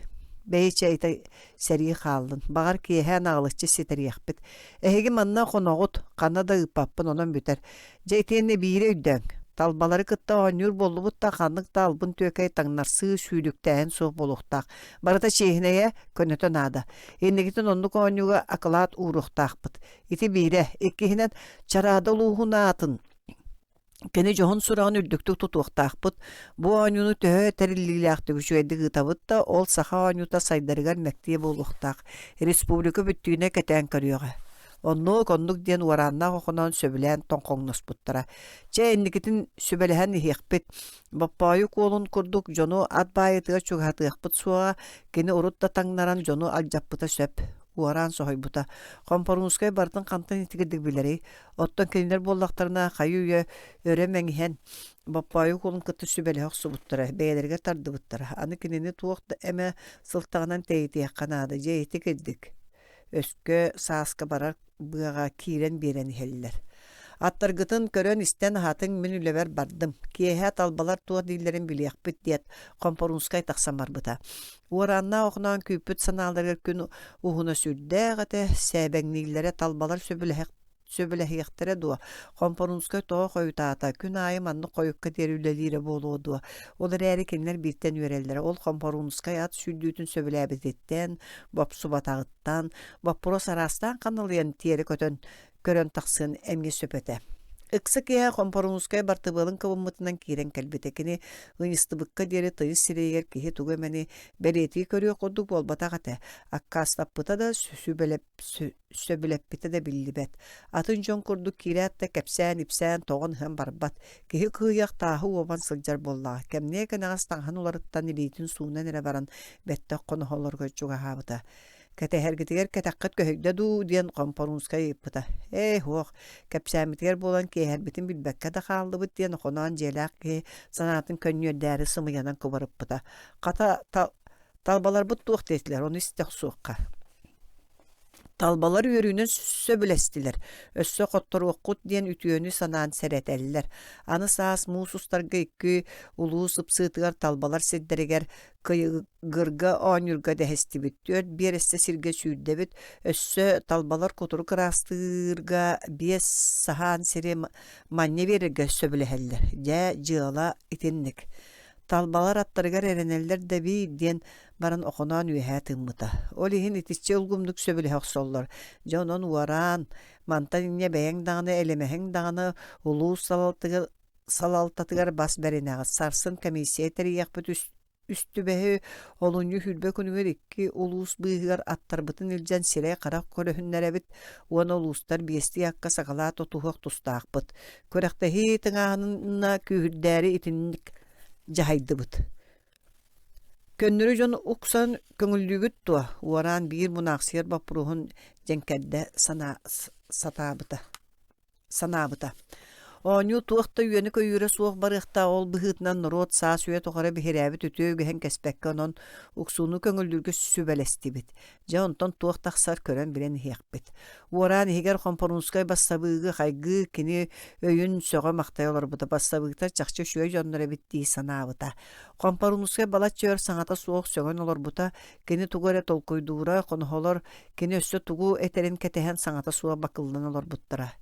Бэйи чэ ити сэрии хааллын. Баҕар киэһэ наҕылыччы ситэриэхпит. Эһиги манна хоноҕут, ханна да ыыппаппын онон бүтэр. Дьэ итиэннэ биири өйдөөҥ, талбалары кытта оонньуур буоллубут да ханнык да албын-түөкэй таҥнарсыы, сүүлүктээһин суох буолуохтаах. Барыта чиэһинэйэ, көнөтө наада. Инникитин оннук оонньууга акылаат ууруохтаахпыт. Ити биирэ. Иккиһинэн, Чараада улууһун аатын кини дьоһун сураҕын үрдүктүк тутуохтаахпыт. Бу оонньууну төһө тэриллиилээхтик үчүгэйдик ыытабыт да, ол саха оонньуута сайдарыгар мэктиэ буолуохтаах. Республика бүттүүнэ кэтээн көрүөҕэ. Оннук, оннук диэн уорааннаах Охоноон сөбүлээн тоҥхоҥноспуттара. Чэ, инникитин сүбэлэһэн иһиэхпит. Боппоойу куолун курдук дьону ат баайытыгар чугаһатыахпыт суоҕа, кини урут да таҥнаран дьону алдьаппыта сөп. Уораан соһуйбута. Хомпоруунскай барытын хантан итигирдик билэрий? Оттон кинилэр буоллахтарына хайы-үйэ өрө мэҥиһэн Боппоойу куолун кытта сүбэлэһэ охсубуттара, бэйэлэригэр тардыбыттара. Аны кинини туох да эмэ сылтаҕынан тэйитиэххэ наада, дьэ ити кирдик. Өскө сааска барар быаҕа киирэн биэрэн иһэллэр. Аттаргытын көрөн-истэн аһатыҥ, мин үлэбэр бардым. Киэһэ талбалар туох дииллэрин билиэхпит диэт, Хомпоруунскай тахсан барбыта. Уорааннаах Охоноон күүппүт санааларыгар күн уһуна сүрдээх этэ, сээбэҥнииллэрэ талбалар сөбүлэһэх сөбүлэһиэхтэрэ дуо? Хомпоруунскай тоҕо хойутаата, күн аайы маннык хойукка диэри үлэлиирэ буолуо дуо? Ол эрээри кинилэр бииртэн үөрэллэрэ. Ол Хомпоруунскай ат сүүрдүүтүн сөбүлээбититтэн, бопсубатаҕыттан, боппуруос араастаан ханалыйан тиэрэ көтөн көрөн тахсыан эмиэ сөп этэ. Ыкса киэһэ Хомпоруунскай бартыбыалын кыбыммытынан киирэн кэлбитэ. Кини ыйыстыбыкка диэри тыйыс сирэйигэр киһи тугу эмэни бэлиэтии көрүөх курдук буолбатах этэ. Аккаастаппыта да, сөбүлэппитэ да биллибэт. Атын дьон курдук киирээт да кэпсээн-ипсээн тоҕон-ыһан барбат. Киһи кыыһыах тааһы уобан сылдьар буоллаҕа. Кэмниэ кэнэҕэс таҥаһын уларыттан илиитин суунан эрэ баран бэттэх хоноһолорго чугаһаабыта. Кэтэһэргитигэр кэтэххит көһүйдэ дуу диэн Хомпоруунскай ыйыппыта. Ээ, суох, кэпсээммитигэр буолан киэһэрбитин билбэккэ да хааллыбыт диэн Охоноон дьиэлээх киһи санаатын көнньүөрдээри сымыйанан кубарыппыта. Хата, талбаларбыт туох диэтилэр, ону истэ охсуохха. Талбалар үөрүүнэн сөбүлэстилэр, өссө хотторуоххут диэн үтүөнү санаан сэрэтэллэр. Аны саас муус устарга икки улуус ыпсыытыгар талбалар сирдэригэр Кыйыгырга оонньуурга дэһистибит, түөрт биэрэстэ сиргэ сүүрдэбит, өссө талбалар кутурук ыраастыырга биэс саһаан сири манньа биэрэргэ сөбүлэһэллэр. Дьэ, дьыала итинник. Талбалар аттарыгар эрэнэллэр да эбии диэн баран Охоноон үөһээ тыыммыта. Ол иһин итиччэ улгумнук сөбүлэһэ охсоллор. Дьэ онон уораан, мантан инньэ бэйэҥ даҕаны, элэмэһиҥ даҕаны улуус салалтыгар салалтатыгар бас бэринэҕит. Сарсын комиссия тэрийиэхпит үстүбэһи олунньу 20 күнүгэр икки улуус быыһыгар аттарбытын илдьэн сирэй-харах көрөһүннэрэбит уонна улуустар биэстии акка сакалаа тутуһуох тустаахпыт. Күрэхтэһии тыҥааһынына күүһүрдээри итинник дьаһайдыбыт. Көннөрү дьон уксан көҥүллүүгүт дуо? Уораан биир мунаахсыйар боппуруоһун дьэҥкэрдэ санаа сатаабыта. санаабыта. Оонньуу туох да үөнэ-көйүүрэ суох барыахтаах ол быһыытынан норуот саас үйэ тухары биһирээбит үтүө үгэһин кэспэккэ онон уксууну көҥүллүүргэ сүбэлэстибит. Дьэ онтон туох тахсар көрөн билэн иһиэхпит. Уораан иһигэр Хомпоруунскай бассабыыгы хайгыы кини өйүн сөҕө-махтайа олорбута. Бассабыыктар чахчы үчүгэй дьоннор эбит дии санаабыта. Хомпоруунскай балачча өр саҥата суох сөҥөн олорбута. Кини тугу эрэ толкуйдуура, хоноһолор Кини өссө тугу этэрин кэтэһэн саҥата суох бакыллан олорбуттара.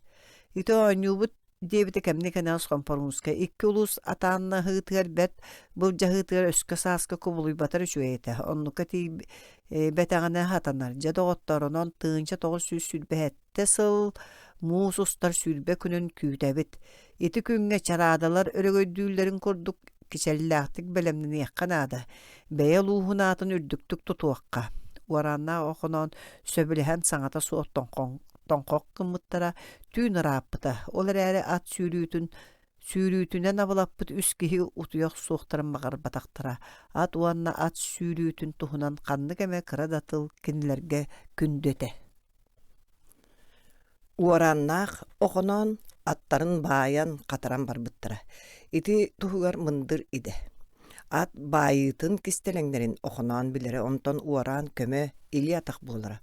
Ити оонньуубут диэбитэ кэмни-кэнэҕэс Хомпоруунскай икки улуус атааннаһыытыгар бэрт былдьаһыытыгар өскө-сааска кубулуйбатар үчүгэй этэ. Оннукка тиийбэтэҕинэ сатанар. Дьэ доҕоттоор, онон 1927 сыл муус устар 20 күнүн күүтэбит. Ити күҥҥэ чараадалар өрөгөйдүүллэрин курдук кичэллээхтик бэлэмнэниэххэ наада, бэйэ улууһун аатын үрдүктүк тутуохха. Уорааннаах Охоноон сөбүлэһэн саҥата суох тоҥхох гыммыттара түүн ырааппыта. Ол эрээри ат сүүрүүтүн сүүрүүтүнэн абылаппыт үс киһи утуйа охсуохтарын баҕарбатахтара. Ат уонна ат сүүрүүтүн туһунан ханнык эмэ кыра да тыл кинилэргэ күндү этэ. Уорааннаах Охоноон аттарын баайан, хатаран барбыттара. Ити туһугар мындыр идэ. Ат баайыытын кистэлэҥнэрин Охоноон билэрэ, онтон уораан көмө, илии-атах буолара.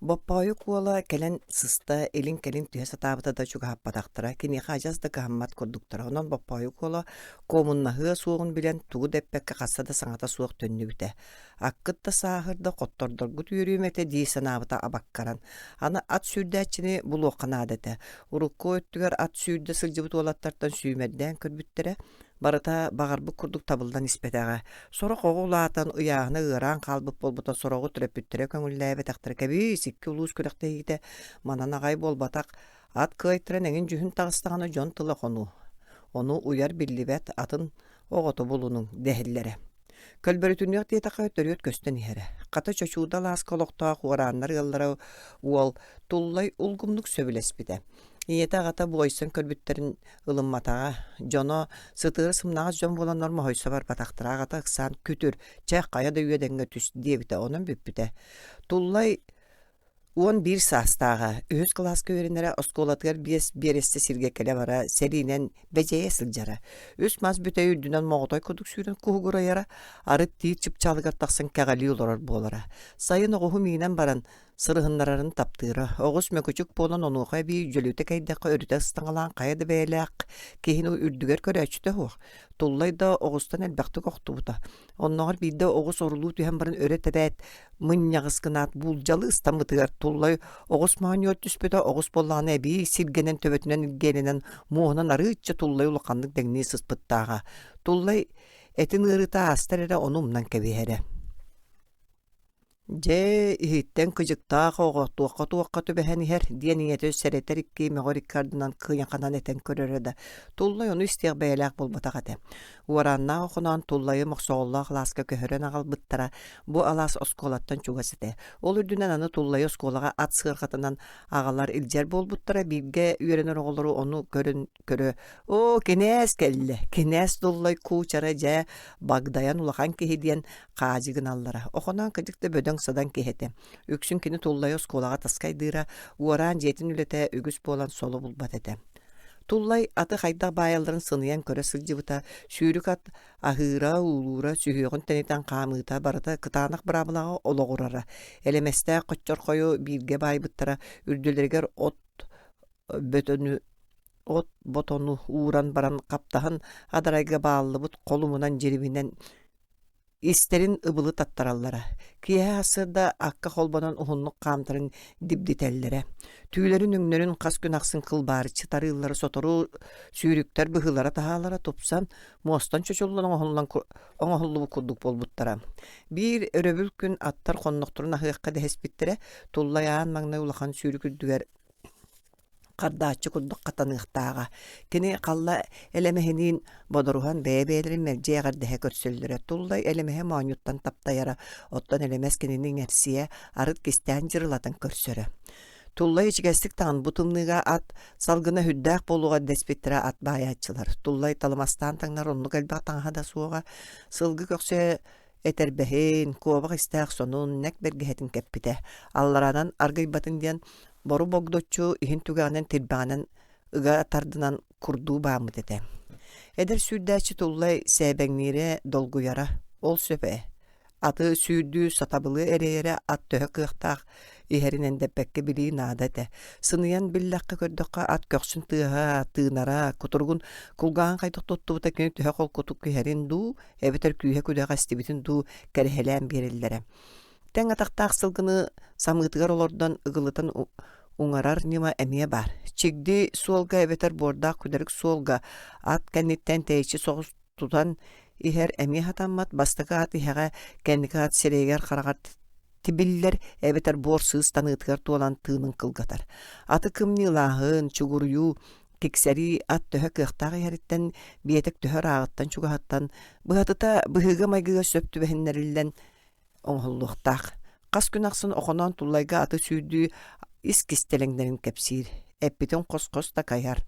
Боппоойук уола кэлэн сыста, илин-кэлин түһэ сатаабыта да чугаһаппатахтара, киниэхэ адьас да кыһаммат курдуктара. Онон Боппоойук уола куомуннаһыа суоҕун билэн, тугу да эппэккэ хаста да саҥата суох төннүбүтэ. Аккыт да сааһырда, хоттордоргут үөрүүм этэ дии санаабыта абаккаран. Аны ат сүүрдээччини булуохха наада этэ. Урукку өттүгэр ат сүүрдэ сылдьыбыт уолаттартан сүүмэрдээн көрбүттэрэ, барыта баҕарбыт курдук табыллан испэтэҕэ. Сорох оҕо улаатан, ыйааһына ыараан хаалбыт буолбута, сороҕу төрөппүттэрэ көҥүллээбэтэхтэрэ. Кэбиис, икки улуус күрэхтэһиитэ манан аҕай буолбатах. Ат кыайтаран эҥин дьүһүн таҕыстаҕына дьон тыла хонуу. Ону уйар биллибэт, атын оҕото булунуҥ дэһэллэрэ. Көлбөрүтүнүөх диэтэххэ төрүөт көстөн иһэрэ. Хата Чочууда алааска олохтоох уорааннар ыаллара уол Туллай улгумнук сөбүлэспитэ. Ийэтэ-аҕата буойсан көрбүттэрин ылымматаҕа. Дьоно сытыары сымнаҕас дьон буоланнар моһойсо барбатахтара. Аҕата ыксаан күтүр, чэ, хайа да үөдэҥҥэ түс диэбитэ. Онон бүппүтэ. Туллай 11 саастааҕа, үһүс кылааска үөрэнэрэ, оскуолатыгар биэс биэрэстэ сиргэ кэлэ-бара сэриинэн бэдьэйэ сылдьара. Үс мас бүтэй үрдүнэн моҕотой курдук сүүрэн куһугурайара, арыт тиит чыпчаалыгар тахсан кэҕэлии олорор буолара. Сайын оҕуһу миинэн баран, сырыһыннарарын таптыыра. Оҕус мөкүчүк буолан онуоха эбии дьөлүтэ кэйдэххэ өрүтэ ыстаҥалаан хайа да бэйэлээх киһини үрдүгэр көрөөччүтэ суох. Туллай да оҕустан элбэхтик охтубута. Оннооҕор биирдэ оҕус орулуу түһэн баран өрө тэбээт, мынньаҕыс гынаат буулдьалыы ыстаммытыгар Туллай оҕус моонньугар түспүтэ, оҕус буоллаҕына эбии сиргэнэн төбөтүнэн илгиэлэнэн муоһунан арыычча Туллай улаханнык дэҥнии сыспыттааҕа. Туллай этин ыарыыта аастар эрэ ону умнан кэбиһэрэ. Дьэ, иһиттэн кыдьыктаах оҕо туохха-туохха түбэһэн иһэр диэн ийэтэ сэрэтэр икки мөҕөр икки ардынан кыйаханан этэн көрөрө да, Туллай ону истиэх бэйэлээх буолбатах этэ. Уорааннаах Охоноон Туллайы Мохсоҕоллоох алааска көһөрөн аҕалбыттара, бу алаас оскуолаттан чугас этэ. Ол үрдүнэн аны Туллайы оскуолаҕа ат сыарҕатынан аҕалар илдьэр буолбуттара, бииргэ үөрэнэр оҕолору ону көрөн көрө «Оо, кинээс кэллэ, кинээс Туллай куучара дьэ, багдайан улахан киһи» диэн хаадьы гыналлара. Охоноон кырдьык да бөдөҥ-садаҥ киһи этэ. Үксүн кини Туллайы оскуолаҕа таскайдыыра, уораан дьиэтин үлэтэ үгүс буолан соло булбат этэ. Туллай аты хайдах баайалларын сыныйан көрө сылдьыбыта, сүүрүк ат аһыыра, уулуура, сүһүөҕүн тэнитэн хаамыыта барыта кытаанах быраабылаҕа олоҕурара. Элэмэстээх хоччорхойу бииргэ баайбыттара, үрдүлэригэр от бөтөнү от ботону ууран баран хаптаһын адарайга бааллыбыт холумунан дьирибинэн истэрин ыбылы таттараллара. Киэһэ сарсыарда акка холбонон уһуннук хаамтаран дибдитэллэрэ. Түүлэрин өҥнөрүн хас күн ахсын кылбаарыччы тарыыллара сотору сүүрүктэр быһыылара-таһаалара тупсан, муостан чочуллан оҥоһуллан оҥоһуллубут курдук буолбуттара. Биир өрөбүл күн аттар хоннохторун аһыахха дэһиспиттэрэ, Туллай аан маҥнай улахан сүүрүк үрдүгэр хардааччы курдук хатаныахтааҕа. Кини Халла Элэмэһиниин бодоруһан бэйэ-бэйэлэрин мэлдьи эҕэрдэһэ көрсөллөрө. Туллай Элэмэһи моонньуттан таптайара, оттон Элэмэс кинини иҥэрсийэ, арыт кистээн дьырылатан көрсөрө. Туллай ичигэстик таҥан бу тымныыга ат салгына сүрдээх буолуоҕа дэспиттэрэ ат баайааччылар. Туллай талымастаан таҥнар оннук элбэх таҥаһа да суоҕа. Сылгы көхсө этэрбэһин, куобах истээх сонун, нэк бэргэһэтин кэппитэ. Аллараанан аргыйбатын диэн бору богдоччу иһин түгэҕинэн тирбэҕинэн ыга тардынан курдуу бааммыт этэ. Эдэр сүүрдээччи Туллай сээбэҥниирэ, долгуйара. Ол сөп ээ. Аты сүүрдүү сатабылы эрэйэрэ ат төһө кыахтаах иһэрин эндэппэккэ билии наада этэ. Сыныйан биллэххэ-көрдөххө ат көхсүн тыаһа, тыынара, кутуругун кулгааҕын хайдах туттубута кини төһө холкутук иһэрин дуу, эбэтэр күүһэ-күдэҕэ эстибитин дуу кэрэһэлээн биэрэллэрэ. Тэҥ атахтаах сылгыны самыытыгар олордон ыгылытан уҥарар ньыма эмиэ баар. Чигди суолга эбэтэр буордаах күдэрик суолга ат кэнниттэн тэйиччи соҕус тутан иһэр эмиэ сатаммат. Бастакы ат иһэҕэ, кэнники ат сирэйигэр-хараҕар тибиллэр эбэтэр буор сыыс таныытыгар туолан тыынын кылгатар. Аты кымньыылааһын, чугуруйуу, киксэрии ат төһө кыахтаах иһэриттэн, биэтэк төһө ырааҕыттан-чугаһыттан, быһатыта быһыыга-майгыга сөп түбэһиннэриллэн оҥоһуллуохтаах. Хас күн ахсын Охоноон Туллайга аты сүүрдүү ис кистэлэҥнэрин кэпсиир, эппитин хос-хос такайар.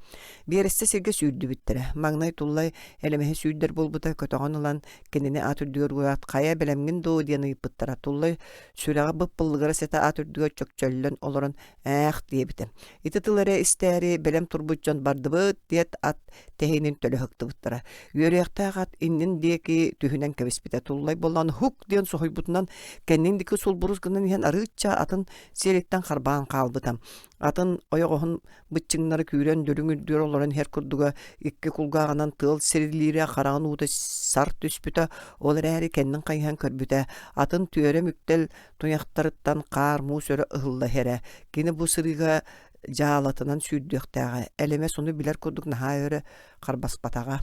Биэрэстэ сиргэ сүүрдүбүттэрэ. Маҥнай Туллай элэмэһи сүүрдэр буолбута көтөҕөн ылан кинини ат үрдүгэр уураат «Хайа бэлэмҥин дуо?» диэн ыйыппыттара. Туллай сүрэҕэ бып-быллыгырас этэ ат үрдүгэр чөкчөллөн олорон «Ээх» диэбитэ. Ити тыл эрэ истээри бэлэм турбут дьон бардыбыт диэт ат тэһиинин төлө ыһыктыбыттара. Үөрүйэхтээх ат иннин диэки түһүнэн кэбиспитэ. Туллай буоллаан «Һук!» диэн соһуйбутунан кэннин диэки сулбурус гынан иһэн арыычча атын сиэриттэн харбаан хаалбыта. Атын ойоҕоһун быччыҥнара күүрэн дүлүҥ үрдүгэр олорон иһэр курдуга икки кулгааҕынан тыал сирилиирэ хараҕын уута сар түспүтэ. Ол эрээри кэннин хайыһан көрбүтэ. Атын түөрэ мүктэл туйахтарыттан хаар муус өрө ыһылла иһэрэ. Кини бу сырыыга дьаалатынан сүүрдүөхтээҕэ. Элэмэс ону билэр курдук наһаа өрө харбаспатаҕа.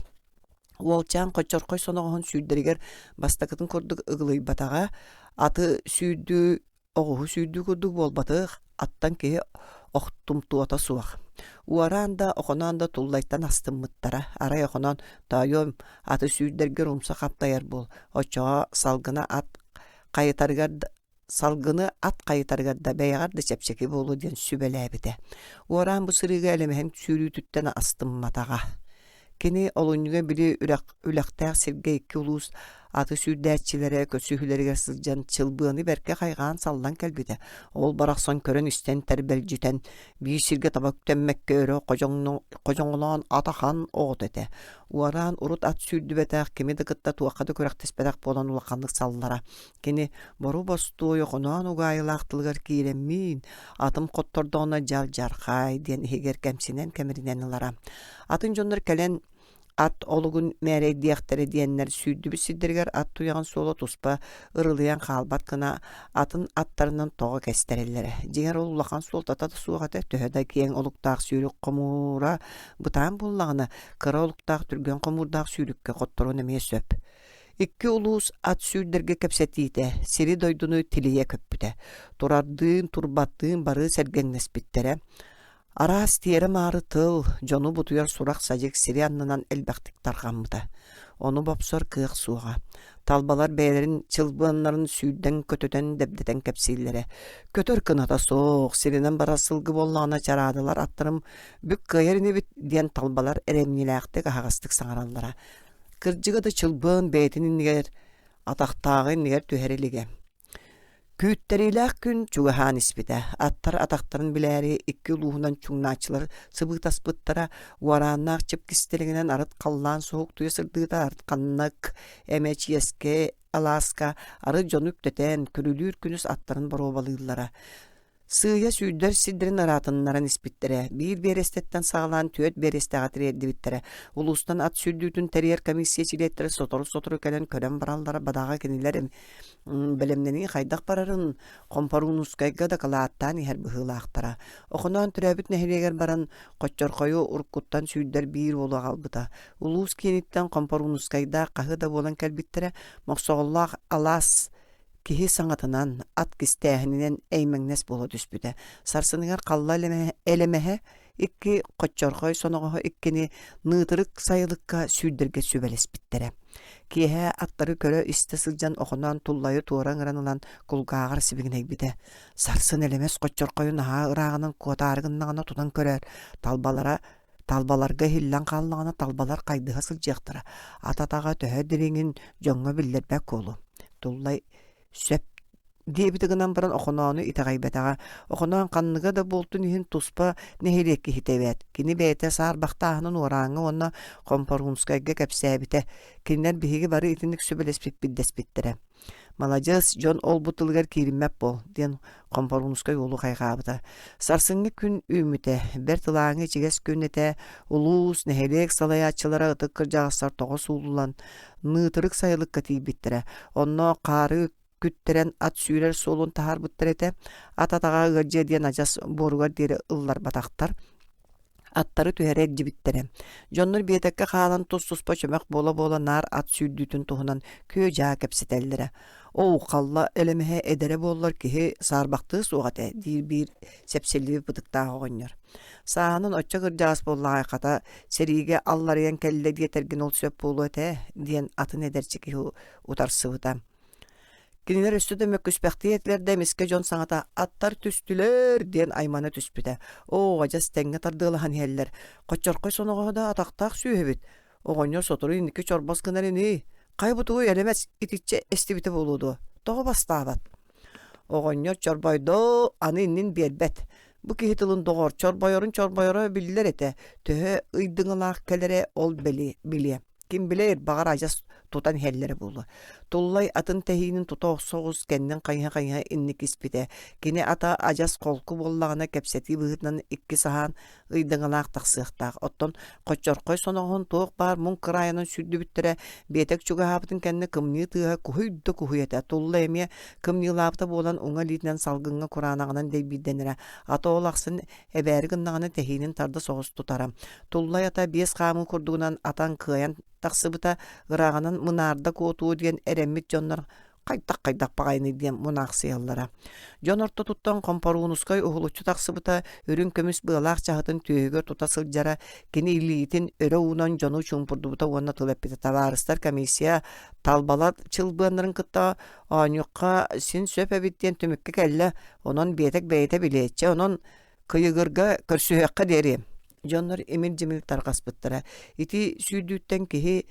Уолчаан хоччорхой соноҕоһун сүүрдэригэр бастакытын курдук ыгылыйбатаҕа, аты сүүрдүү оҕуһу сүүрдүү курдук буолбатах, аттан киһи охтумтуота суох. Уораан да, Охоноон да туллайтан астыммыттара. Арай Охоноон «Тоойуом, аты сүүрдэргэр умса хаптайар буол, оччоҕо салгына ат хайытарыгар салгыны ат хайытарыгар да бэйэҕэр да чэпчэки буолуо диэн сүбэлээбитэ. Уораан бу сырыыга элэмэһин сүүрүүтүттэн астымматаҕа. Кини олунньуга били үрэх үлэхтээх сиргэ икки улуус Аты сүүрдээччилэрэ көрсүһүүлэригэр сылдьан чылбыаны бэркэ хайҕаан саллан кэлбитэ. Ол барахсан көрөн-истэн тэрбэлдьитэн, биир сиргэ таба үктэммэккэ өрө ходьоҥолоон атахан оҕото этэ. Уораан урут ат сүүрдүбэтэх, кими да кытта туохха да күрэхтэспэтэх буолан улаханнык саллара. Кини бору-бостуой хоноон угаайылаах тылыгар киирэммиин, атым хоттордоҕуна дьалдьархай диэн иһигэр кэмсинэн кэмиринэн ылара. Атын дьоннор кэлэн ат олугун мээрэйдиэхтэрэ диэннэр сүүрдүбүт сирдэригэр ат туйаҕын суола туспа ырылыйан хаалбат гына атын аттарынан тоҕо кэстэрэллэрэ. Дьиҥэр ол улахан суолтата да суох этэ, төһө да киэҥ олуктаах сүүрүк хомуура бытаан буоллаҕына, кыра олуктаах түргэн хомуурдаах сүүрүккэ хотторуон эмиэ сөп. Икки улуус ат сүүрдэргэ кэпсэтиитэ сири-дойдуну тилийэ көппүтэ. Турардыын, турбаттыын бары сэргэҥнэспиттэрэ. Араас тиэрэ-маары тыл, дьону бутуйар сурах-садьык сири аннынан элбэхтик тарҕаммыта. Ону бопсор кыах суоҕа. Талбалар бэйэлэрин чылбыаннарын сүүрдэн көтүтэн дэбдэтэн кэпсииллэрэ. Көтөр кыната суох, сиринэн барар сылгы буоллаҕына чараадалар аттарым бүк кыайар инибит диэн талбалар эрэмньилээхтик аһаҕастык саҥараллара. Кырдьыга да чылбыан бэйэтин иннигэр атахтааҕы иннигэр түһэр илигэ. Күүттэриилээх күн чугаһаан испитэ. Аттар атахтарын билээри икки улууһунан чуҥнааччылар сыбыытаспыттара, уорааннаах чып кистэлэҥинэн арыт халлаан суһуктуйа сырдыыта, арыт ханнык эмэ чиэскэ алааска арыт дьону үктэтэн, күрүлүүр күнүс аттарын боруобалыыллара. Сыыйа сүүрдэр сирдэрин ыраатыннаран испиттэрэ. Биир биэрэстэттэн саҕалаан түөрт биэрэстэҕэ тириэрдибиттэрэ. Улуустан ат сүүрдүүтүн тэрийэр комиссия чилиэттэрэ сотору-сотору кэлэн көрөн бараллара бадаҕа кинилэр бэлэмнэнии хайдах барарын Хомпоруунускайга дакылааттаан иһэр быһыылаахтара. Охоноон төрөөбүт нэһилиэгэр баран Хоччорхойу уруккуттан сүүрдэр биир уолу аҕалбыта. Улуус кииниттэн Хомпоруунускайдаах хаһы да буолан кэлбиттэрэ. Мохсоҕоллоох алаас Киһи саҥатынан, ат кистээһининэн эймэҥнэс буола түспүтэ. Сарсыныгар халла элэмэһэ икки хоччорхой соноҕоһо иккини ныытырык сайылыкка сүүрдэргэ сүбэлэспиттэрэ. Киэһэ аттары көрө-истэ сылдьан Охоноон туллайы туора ыҥыран ылан кулгааҕар сибигинэйбитэ. Сарсын элэмэс хоччорхойу наһаа ырааҕынан куотаары гыннаҕына тутан көрөөр, талбалара Талбаларга иһиллэн хааллаҕына талбалар хайдыһа сылдьыахтара, ат атаҕа төһө дириҥин дьоҥҥо биллэрбэт куолу. Туллай сөп диэбити гынан баран Охоноону итэҕэйбэтэҕэ. Охоноон ханныга да буолтун иһин туспа нэһилиэк киһитэ эбээт. Кини бэйэтэ саарбахтааһынын уорааҥҥа уонна Хомпоруунскайга кэпсээбитэ. Кинилэр биһиги бары итинник сүбэлэспиппит дэспиттэрэ. Маладьыас, дьон ол-бу тылыгар киириммэт буол, диэн Хомпоруунускай уолу хайҕаабыта. Сарсыҥҥы күн үүммүтэ. Бэрт ылааҥы ичигэс күн этэ. Улуус, нэһилиэк салайааччылара ытык кырдьаҕастар тоҕо сууллан, ныытырык сайылыкка тиийбиттэрэ. Онно хаары күттэрэн ат сүүрэр суолун таһаарбыттар этэ. Ат атаҕа ыалдьыа диэн адьас буоругар диэри ылларбатахтар. Аттары түһэрэ илдьибиттэрэ. Дьоннор биэтэккэ хаалан тус-туспа чөмөх буола-буола наар ат сүүрдүүтүн туһунан күө-дьаа кэпсэтэллэрэ. «Оо, халла элэмэһэ эдэрэ буоллар киһи саарбахтыа суох этэ» диир биир сэпсиллибит бытыктаах оҕонньор. «Сааһынан оччо кырдьаҕас буоллаҕай хата, сэриигэ алларыйан кэллэ диэтэргин ол сөп буолуо этэ» диэн атын эдэрчи киһи утарсыбыта. Кинилэр өссө да мөккүспэхтии этилэр да эмискэ дьон саҥата «Аттар түстүлэр!» диэн аймана түспүтэ. Оо, адьас тэҥҥэ тардыалаһан иһэллэр. Хоччорхой соноҕоһо да атахтаах сүөһүбүт. Оҕонньор сотору инники чорбос гынар ини. Хайа бу тугуй элэмэс итиччэ эстибитэ буолуо дуо? Тоҕо бастаабат? Оҕонньор чорбойдоо, аны иннин биэрбэт. Бу киһи тылын доҕор, чорбойорун чорбойоро биллэр этэ. Төһө ыйдыҥалаах кэлэрэ ол билиэ. Ким билэр, баҕар адьас тутан иһэллэрэ буолуо. Туллай атын тэһиинин тута охсо оҕус кэннин хайыһа-хайыһа инник испитэ. Кини ата адьас холку буоллаҕына кэпсэтии быһыытынан икки саһаан ыйдаҥалаах тахсыахтаах. Оттон хоччорхой соноҕоһун туох баар муҥ кыраайынан сүүрдүбүттэрэ биэтэк чугаһаабытын кэннэ кымньыы тыаһа куһуй да куһуй этэ. Туллай эмиэ кымньыылаабыта буолан уҥа илиитинэн салгыҥҥа кураанаҕынан дэйбиирдэнэрэ. Ата ол ахсын Эбээри гыннаҕына тэһиинин тарда соҕус тутара. Туллай ата биэс хаамыы курдугунан атан кыайан тахсыбыта, ырааҕынан мынаарда куотуо диэн эрэммит дьоннор хайдах-хайдах баҕайыный диэн мунаахсыйаллара. Дьон ортотуттан Хомпоруунускай уһулуччу тахсыбыта, үрүҥ көмүс быалаах чаһытын түөһүгэр тута сылдьара, кини илиитин өрө уунан дьону чуумпурдубута уонна тыл эппитэ. Табаарыстар комиссия талбалар чылбыаннарын кытта оонньуохха син сөп эбит диэн түмүккэ кэллэ. Онон биэтэк бэйэтэ билиэччи, онон кыйыгырга көрсүһүөххэ диэри. Дьоннор имир-дьимир тарҕаспыттара. Ити сүүрдүүттэн киһи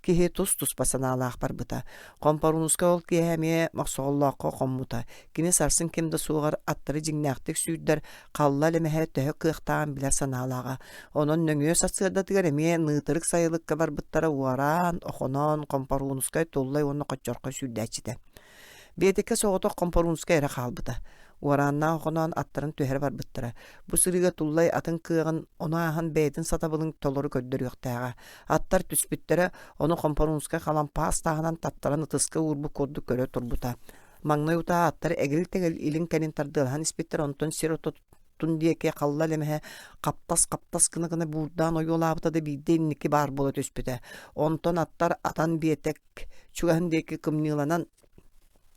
киһи тус-туспа санаалаах барбыта. Хомпоруунускай ол киэһэ эмиэ Мохсоҕоллооххо хоммута. Кини сарсын ким да суоҕар аттары дьиҥнээхтик сүүрдэр Халла Лэмэһэ төһө кыахтааҕын билэр санаалааҕа. Онон нөҥүө сарсыардатыгар эмиэ Ныытырык сайылыкка барбыттара уораан, Охоноон, Хомпоруунускай, Туллай уонна Хоччорхой сүүрдээччитэ. Биэтэккэ соҕотох Хомпоруунускай эрэ хаалбыта. Уорааннаах Охоноон аттарын түһэрэ барбыттара. Бу сырыыга Туллай атын кыаҕын, ону ааһан бэйэтин сатабылын толору көрдөрүөхтээҕэ. Аттар түспүттэрэ, ону Хомпоруунскай халампаас тааһынан таттаран ытыска уурбут курдук көрө турбута. Маҥнай утаа аттар эгил-тэгил илин-кэлин тардыалаһан испиттэр, онтон сир ортотун диэки халла лэмэһэ хаптас-хаптас гына-гына буурдаан ойуолаабыта да биирдэ инники баар буола түспүтэ. Онтон аттар атан биэтэк чугаһын диэки кымньыыланан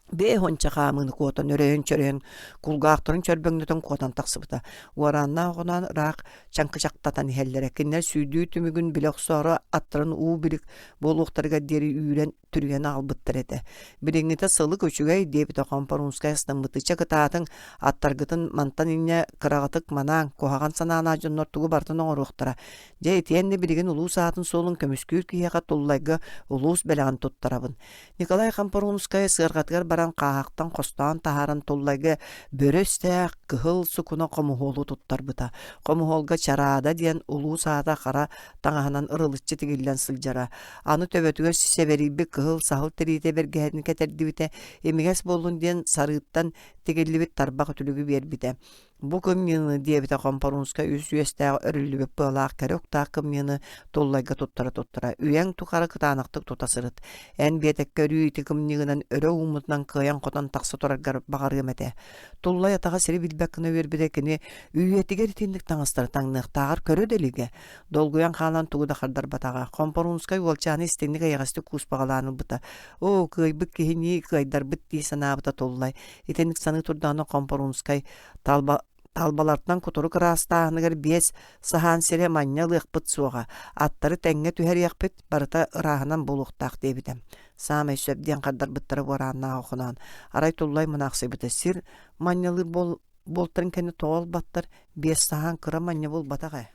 бэйэ уонча хаамыыны куотан өрөйөн-чөрөйөн кулгаахтарын чөрбөҥнөтөн куотан тахсыбыта. Уорааннаах оҕоноон ыраах чаҥкычахтатан иһэллэрэ. Кинилэр сүүрдүү түмүгүн билэ охсоору аттарын уу билик буолуохтарыгар диэри үүрэн түрүйэн аҕалбыттар этэ. Билиҥҥитэ сылык үчүгэй диэбитэ Хомпоруунскай астыммытыча кытаатыҥ, аттаргытын мантан инньэ кыраҕытык манааҥ, куһаҕан санаалаах дьоннор тугу барытын оҥоруохтара. Дьэ итиэннэ билигин улуус аатын-суолун көмүскүүр киһиэхэ Туллайга улуус бэлэҕин туттарабын. Николай Хомпоруунскай сыарҕатыгар баран хааһахтан хостоон таһааран Туллайга бөрө истээх кыһыл сукуна хомуһуолу туттарбыта. Хомуһуолга Чараада диэн улуус аата хара таҥаһынан ырылыччы тигиллэн сылдьара. Аны төбөтүгэр сэбэрийбит кыһыл саһыл тириитэ бэргэһэтин кэтэрдибитэ, имигэс буоллун диэн сарыыттан тигиллибит тарбах үтүлүгү биэрбитэ. Бу кымньыыны диэбитэ Хомпоруунскай үс үөстээх өрүллүбүт быалаах кэрэ уктаах кымньыыны туллайга туттара-туттара үйэҥ тухары кытаанахтык тута сырыт. Эн биэтэккэ өрүү ити кымньыыгынан өрө ууммутунан кыайан-хотон тахса тураргар баҕарыам этэ. Туллай атаҕа сири билбэт гына үөрбүтэ кини үйэтигэр итинник таҥастары таҥныахтааҕар көрө да илигэ. Долгуйан хаалан тугу да хардарбатаҕа. Хомпоруунскай уолчааны истиҥник эйэҕэстик кууспаҕалаан ылбыта. Оо, кыайбыт киһини кыайдарбыт дии санаабыта Туллай. Итинник саныы турдаҕына Хомпоруунскай талба талбалартан кутурук ыраастааһыныгар биэс саһаан сирэ манньа ылыахпыт суоҕа, аттары тэҥҥэ түһэриэхпит, барыта ырааһынан буолуохтаах диэбитэ. Саамай сөп диэн хардарбыттара буорааннаах Охоноон. Арай Туллай мунаахсыйбыта сир манньалыыр буол буолтарын кэннэ тоҕо ылбаттар, биэс саһаан кыра манньа буолбатах ээ.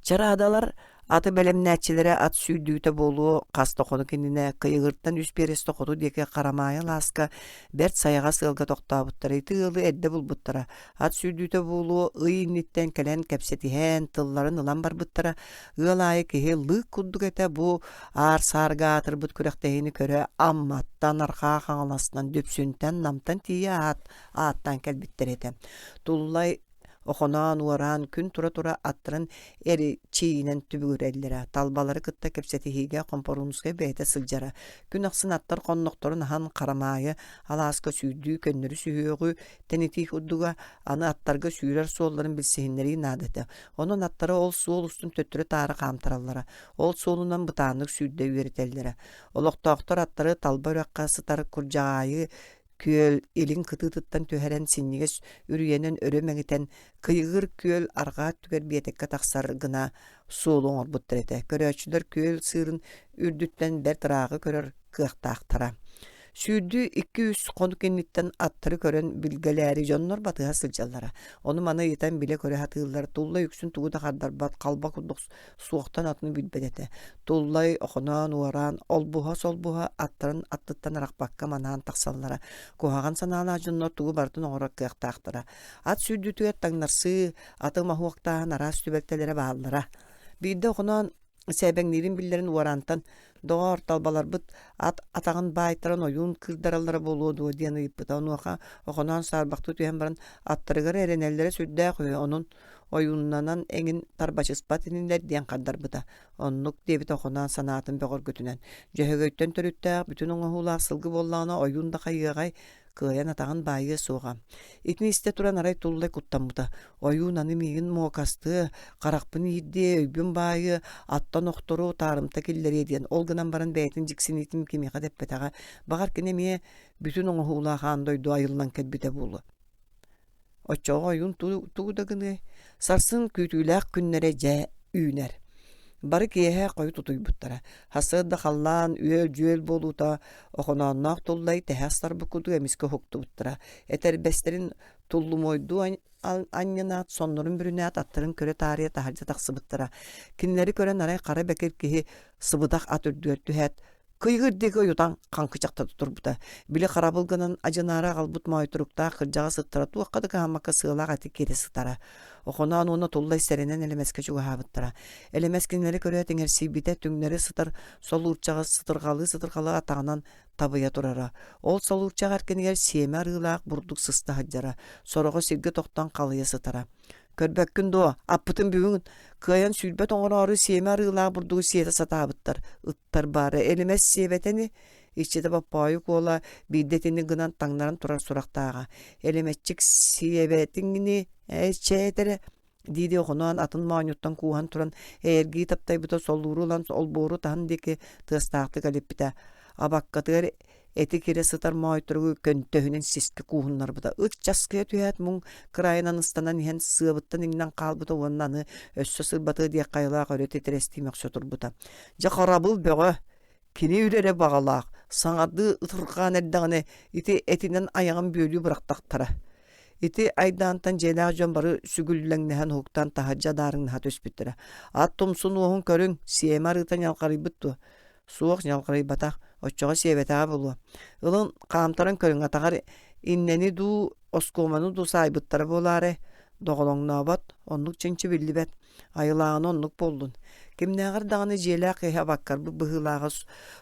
Чараадалар аты бэлэмнээччилэрэ ат сүүрдүүтэ буолуо хас да хонук иннинэ Кыйыгыртан үс биэрэстэ хоту диэки Харамаайы алааска бэрт сайаҕас ыалга тохтообуттара. Ити ыалы эрдэ булбуттара. Ат сүүрдүүтэ буолуо ый инниттэн кэлэн кэпсэтиһэн, тылларын ылан барбыттара. Ыал аайы киһи лыык курдук этэ бу аар-саарга аатырбыт күрэхтэһиини көрө Амматтан, Арҕаа Хаҥаластан, Дүпсүнтэн, Намтан тиийэ аат ааттаан кэлбиттэр этэ. Туллай Охоноон уораан күн тура-тура аттарын эричийинэн түбүгүрэллэрэ, талбалары кытта кэпсэтиһиигэ Хомпоруунускай бэйэтэ сылдьара. Күн ахсын аттар хоннохторун аһан Харамаайы алааска сүүрдүү көннөрү сүһүөҕү тэнитии курдуга, аны аттарга сүүрэр суолларын билсиһиннэрии наада этэ. Онон аттары ол суол устун төттөрү-таары хаамтараллара, ол суолунан бытааннык сүүрдэ үөрэтэллэрэ. Олохтоохтор аттары талба үрэххэ сытар Курдьаҕаайы Күөл илин кытыытыттан түһэрэн синньигэс үрүйэнэн өрө мэҥитэн Кыйыгыр күөл арҕаа өттүгэр биэтэккэ тахсар гына суолу оҥорбуттар этэ. Көрөөччүлэр күөл сыырын үрдүттэн бэрт ырааҕы көрөр кыахтаахтара. Сүүрдүү икки-үс хонук инниттэн аттары көрөн билгэлээри дьоннор батыһа сылдьаллара. Ону-маны ыйытан билэ-көрө сатыыллар. Туллай үксүн тугу да хардарбат, халба курдук суохтан атыны билбэт этэ. Туллай, Охоноон уораан, олбуһа-солбуһа аттарын аттыттан арахпакка манаан тахсаллара. Куһаҕан санаалаах дьоннор тугу барытын оҥорор кыахтаахтара. Ат сүүрдүүтүгэр таҥнарсыы, аты моһуоктааһын араас түбэлтэлэрэ бааллара. Биирдэ Охоноон сээбэҥниирин биллэрин уораантан «Доҕоор, талбаларбыт ат атаҕын баайтаран ойуун кыырдараллара буолуо дуо?» диэн ыйыппыта. Онуоха Охоноон саарбахтыы түһэн баран аттарыгар эрэнэллэрэ сүрдээх үһү, онон ойууннанан эҥин тарбачыспат инилэр диэн хардарбыта. Оннук диэбитэ Охоноон санаатын бөҕөргөтүнэн. Дьөһөгөйтөн төрүттээх бүтүн оҥоһуулаах сылгы буоллаҕына ойуун да хайыаҕай, кыайан атаҕын баайыа суоҕа. Итини истэ туран арай Туллай куттаммыта. Ойуун аны миигин муокастыа, харахпын иирдиэ, өйбүн баайыа, аттан охторуо, таарымта киллэриэ диэн. Ол гынан баран бэйэтин дьиксиниитин кимиэхэ да эппэтэҕэ. Баҕар кини эмиэ бүтүн оҥоһуулаах аан дойду айыллан кэлбитэ буолуо. Оччоҕо ойуун тугу да гыныай? Сарсын күүтүүлээх күннэрэ дьэ үүнэр. Бары киэһэ хойут утуйбуттара. Сарсыарда халлаан үөл-дьүөл буолуута Охоноонноох Туллай тэһэ астарбыт курдук эмискэ уһуктубуттара. Этэрбэстэрин туллумуойдуу анньынаат, соннорун бүрүнээт, аттарын көрө таарыйа таһырдьа тахсыбыттара. Кинилэри көрөн арай хара бэкир киһи сыбыдах ат үрдүгэр түһээт, Кыйгыр диэки ойутан хаҥкычахтата турбута. Били харабыл гынан адьынаары аҕалбыт моойторуктаах кырдьаҕас ыттара туохха да кыһаммакка сыалаах эти киирэ сытара. Охоноон уонна Туллай сэрэнэн Элэмэскэ чугаһаабыттара. Элэмэс кинилэри көрөөт иҥэрсийбитэ, түҥнэри сытар солуурчаҕы сытырҕалыы-сытырҕалыы атаҕынан табыйа турара. Ол солуурчах эркинигэр сиэмэ арыылаах бурдук сыста сылдьара, сороҕо сиргэ тохтон халыйа сытара. Көрбөккүн дуо, аппытын бүгүн кыайан сүүрбэт оҥороору сиэмэ арыылаах бурдугу сиэтэ сатаабыттар. Ыттар баара элимэс сиэбэтэ ини. Иччитэ Боппоойук уола биирдэ итини гынан таҥнаран турар сурахтааҕа. Элимэччик сиэбэтиҥ ини, ээ чээ этэрэ дии-дии Охоноон атын моонньуттан кууһан туран эйэргии таптайбыта солууру ылан олбуору таһын диэки тыастаахтык элиппитэ. Абаккатыгар эти кирэ сытар моойторугу көнтөһүнэн сискэ кууһуннарбыта. Ыт часкыйа түһээт муҥ кыраайынан ыстанан иһэн сыабыттан иҥнэн хаалбыта уонна аны өссө сырбатыа диэх хайалаах өрө титирэстии мөхсө турбута. Дьэ харабыл бөҕө! Кини үрэрэ баҕалаах, саҥардыы ытырҕаан эрдэҕинэ ити этинэн айаҕын бүөлүү бырахтахтара. Ити айдаантан дьиэлээх дьон бары сүгүллэҥнэһэн уһуктан таһырдьа даарыҥнаһа түспүттэрэ. Ат тумсун уоһун көрүҥ, сиэмэ арыыта ньалҕарыйбыт дуо? Суох, ньалҕарыйбатах, оччоҕо сиэбэтэҕэ буолуо. Ылын, хаамтаран көрүҥ, атаҕар иннэни дуу, оскуоманы дуу саайбыттара буолаарай? Доҕолоҥнообот, оннук чинчи биллибэт. Айылааҕына оннук буоллун. Кимнээҕэр даҕаны дьиэлээх киһи абаккарбыт быһыылааҕа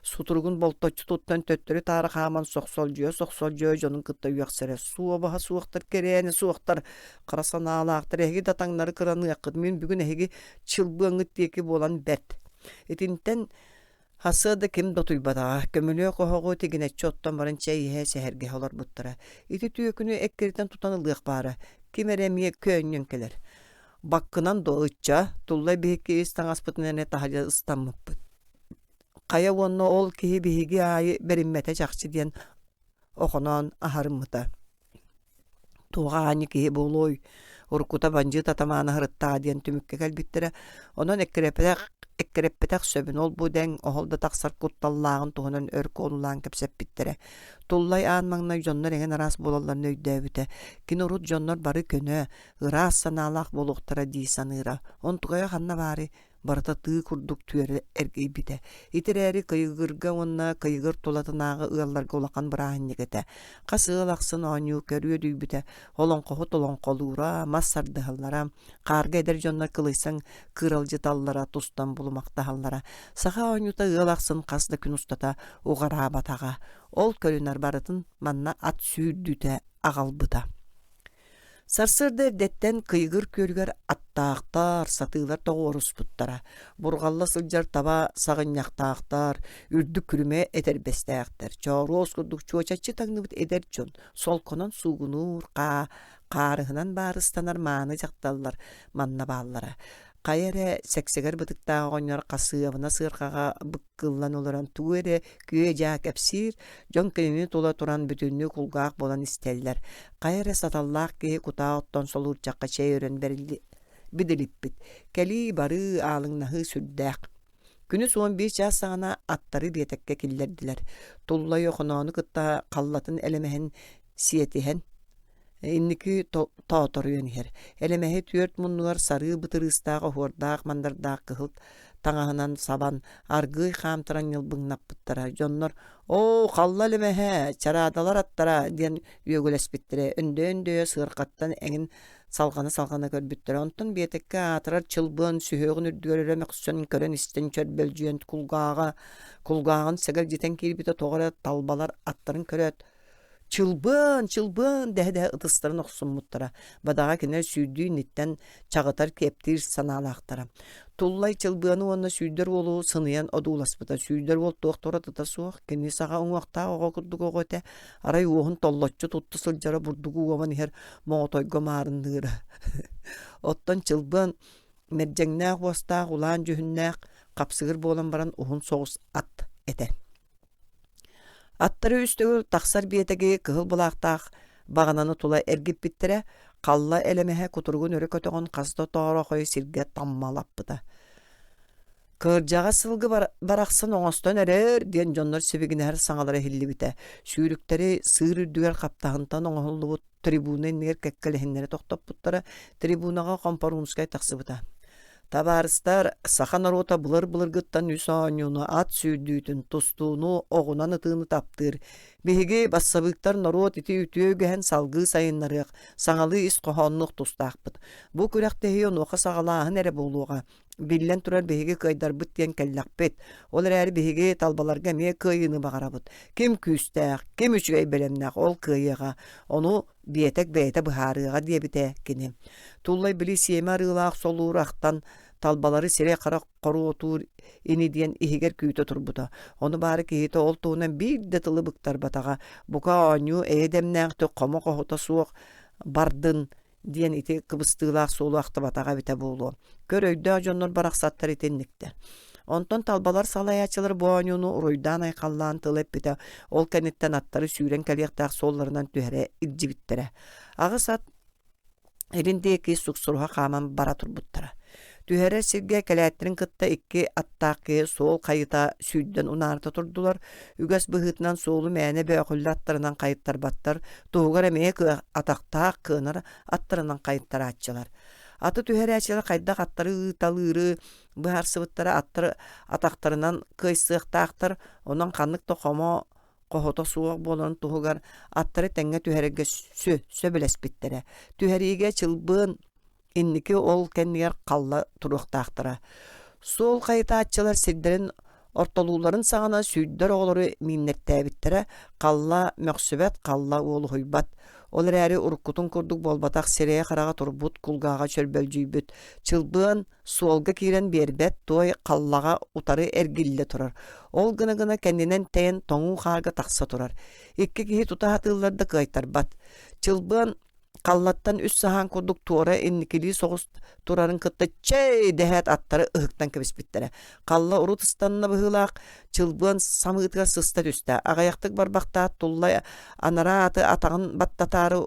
сутуругун болточчу туттан төттөрү-таары хааман сохсолдьуйа-сохсолдьуйа дьонун кытта үөхсэрэ. Суобаһа суохтар, кэрээнэ суохтар, хара санаалаахтар эһиги да таҥнары кыраныаххыт, мин бүгүн эһиги чылбыаҥҥыт диэки буолан бэрт. Итинтэн Хасыа да ким да утуйбатаҕа, көмүлүөк оһоҕу тигинэччи оттон баран чэй иһэ, сэһэргэһэ олорбуттара. Ити түөкүнү эккирэтэн тутан ылыах баара, ким эрэ эмиэ көөнньөн кэлэр. Баккынан дуо ычча, Туллай биһикки ис таҥаспытын эрэ таһырдьа ыстаммыппыт. Хайа уонна ол киһи биһиги аайы бэриммэтэ чахчы диэн Охоноон аһарыммыта. Туоҕа аанньа киһи буолуой, уруккута бандьыыт атамаана сырыттаҕа диэн түмүккэ кэлбиттэрэ. Онон эккирэппэтэх, эккирэппэтэх сөбүн ол-бу дэҥ оһол да тахсар кутталлааҕын туһунан өр куолулаан кэпсэппиттэрэ. Туллай аан маҥнай дьоннор эҥин араас буолалларын өйдөөбүтэ. Кини урут дьоннор бары көнө, ыраас санаалаах буолуохтара дии саныыра. Онтукайа ханна баарый, барыта тыы курдук түөрэ эргийбитэ. Ити эрээри Кыйыгырга уонна Кыйыгыр тулатынааҕы ыалларга улахан бырааһынньык этэ. Хас ыал ахсын оонньуу көрүө үдүйбүтэ, олоҥхоһут олоҥхолуура, мас сардыһаллара, хаарга эдэр дьоннор кылыйсан кыыралдьыталлара, тустан булумахтаһаллара. Саха оонньуута ыал ахсын хас да күн устата уҕараабатаҕа. Ол көрүнэр барытын манна ат сүүрдүүтэ аҕалбыта. Сарсыарда эрдэттэн Кыйыгыр күөлүгэр аттаахтар, сатыылар тоҕуоруспуттара. Бурҕалла сылдьар таба саҕынньахтаахтар, үрдүк күрүмэ этэрбэстээхтэр, чооруос курдук чуочаччы таҥныбыт эдэр дьон солконон суугунуур, хаа, хаарыһынан баарыстанар мааны дьахталлар манна бааллара. Хайа эрэ сэксэгэр бытыктаах оҕонньор хасыабына сыарҕаҕа быккыллан олорон тугу эрэ күө-дьаа кэпсиир, дьон кинини тула туран бүтүннүү кулгаах буолан истэллэр. Хайа эрэ саталлаах киһи кутаа оттон солуурчахха чэй өрөн бидилиппит. Кэлии-барыы, аалыҥнаһыы сүрдээх. Күнүс 11 чаас саҕана аттары биэтэккэ киллэрдилэр. Туллай Охоноону кытта халлатын элэмэһин сиэтиһэн инники тооторуйан иһэр. Элэмэһи түөрт муннугар сарыы бытырыыстаах оһуордаах мандардаах кыһыл таҥаһынан сабан аргыый хаамтаран ньылбыҥнаппыттара. Дьоннор «Оо, халла элэмэһэ, чараадалар аттара» диэн үөгүлэспиттэрэ. Өндөйө-өндөйө сыарҕаттан эҥин салҕана-салҕана көрбүттэрэ. Онтон биэтэккэ аатырар чылбыан сүһүөҕүн үрдүгэр өрө мөхсөн көрөн-истэн чөрбөлдьүйэн кулгааҕа кулгааҕын сэгэлдьитэн киирбитэ тоҕо эрэ талбалар аттарын көрөөт Чылбыан, чылбыан дэһэ-дэһэ ытыстарын охсуммуттара. Бадаҕа кинилэр сүүрдүү инниттэн чаҕытар киэптиир санаалаахтара. Туллай Чылбыаны уонна сүүрдэр уолу сыныйан одууласпыта. Сүүрдэр уол туох да уратыта суох, кини саҕа уҥуохтаах оҕо курдук оҕо этэ. Арай уоһун толлоччу тутта сылдьара бурдугу уоман иһэр моҕотойго маарынныыра. Оттон Чылбыан мэрдьэҥнээх уостаах, улаан дьүһүннээх, хапсыгыр буолан баран уһун соҕус ат этэ. Аттары үс төгүл тахсар биэтэги кыһыл былаахтаах баҕананы тула эргиппиттэрэ, халла элэмэһэ кутуругун өрө көтөҕөн хас да тоорохойу сиргэ таммалаппыта. Кырдьаҕас сылгы барахсан оҥостон эрэр диэн дьоннор сибигинэһэр саҥалара иһиллибитэ. Сүүрүктэри сыыр үрдүгэр хаптаһынтан оҥоһуллубут трибуна иннигэр кэккэлэһиннэри тохтоппуттара. Трибунаҕа Хомпоруунскай тахсыбыта. Табаарыстар, саха норуота былыр-былыргыттан үс оонньууну, ат сүүрдүүтүн, тустууну, оҕунан ытыыны таптыыр. Биһиги, бассабыыктар, норуот ити үтүө үгэһин салгыы сайыннарыах, саҥалыы ис хоһооннуох тустаахпыт. Бу күрэхтэһии онуоха саҕалааһын эрэ буолуоҕа. Биллэн турар, биһиги кыайдарбыт диэн кэллэхпит. Ол эрээри биһиги талбаларга эмиэ кыайыыны баҕарабыт. Ким күүстээх, ким үчүгэй бэлэмнээх, ол кыайыаҕа. Ону биэтэк бэйэтэ быһаарыаҕа диэбитэ кини. Туллай били сиэмэ арыылаах солууру ахтан, талбалары сирэй-харах хоруотуур ини диэн иһигэр күүтэ турбута. Ону баара киһитэ ол туһунан биир да тылы быктарбатаҕа. Бука оонньуу эйэ дэмнээхтик хомо-хоһута суох бардын диэн ити кыбыстыылаах суолу ахтыбатаҕа эбитэ буолуо. Көр өйдөөх дьоннор барахсаттар итинниктэр. Онтон талбалар салайааччылар бу оонньууну уруйдаан-айхаллаан тыл эппитэ, ол кэнниттэн аттары сүүрэн кэлиэхтээх суолларынан түһэрэ илдьибиттэрэ. Аҕыс ат илин диэки суксуруһа хааман бара турбуттара. Түһэрэр сиргэ кэлээттэрин кытта икки аттаах киһи суол хайыта сүүрдэн унаарыта турдулар. Үгэс быһыытынан суолу мээнэ бөөхүллэ аттарынан хайыттарбаттар, туһугар эмиэ атахтаах кыанар аттарынан хайыттарааччылар. Аты түһэрээччилэр хайдах аттары ыыталыыры быһаарсыбыттара аттар атахтарынан кыайсыахтаахтар, онон ханнык да хомо хоһото суох буоларын туһугар аттары тэҥҥэ түһэрэргэ сөбүлэспиттэрэ. Түһэриигэ чылбыан инники ол кэннигэр халла туруохтаахтара. Суол хайытааччылар сирдэрин ортолууларын саҕана сүүрдэр оҕолору мииннэртээбиттэрэ, халла мөхсүбэт, халла уолуһуйбат. Ол эрээри уруккутун курдук буолбатах сирэйэ-хараҕа турбут, кулгааҕа чөрбөлдьүйбүт. Чылбыан суолга киирэн биэрбэт туой халлаҕа утары эргиллэ турар. Ол гына-гына кэннинэн тэйэн тоҥуу хаарга тахса турар. Икки киһи тута сатыыллар да кыайтарбат. Чылбыан Халлаттан үс саһаан курдук туора инникилии соҕус турарын кытта чэй дэһээт аттары ыһыктан кэбиспиттэрэ. Халла урут ыстанна быһыылаах, чылбыан самыытыгар сыста түстэ. Аҕыйахтык барбахтаат туллай анараа аты атаҕын баттатаары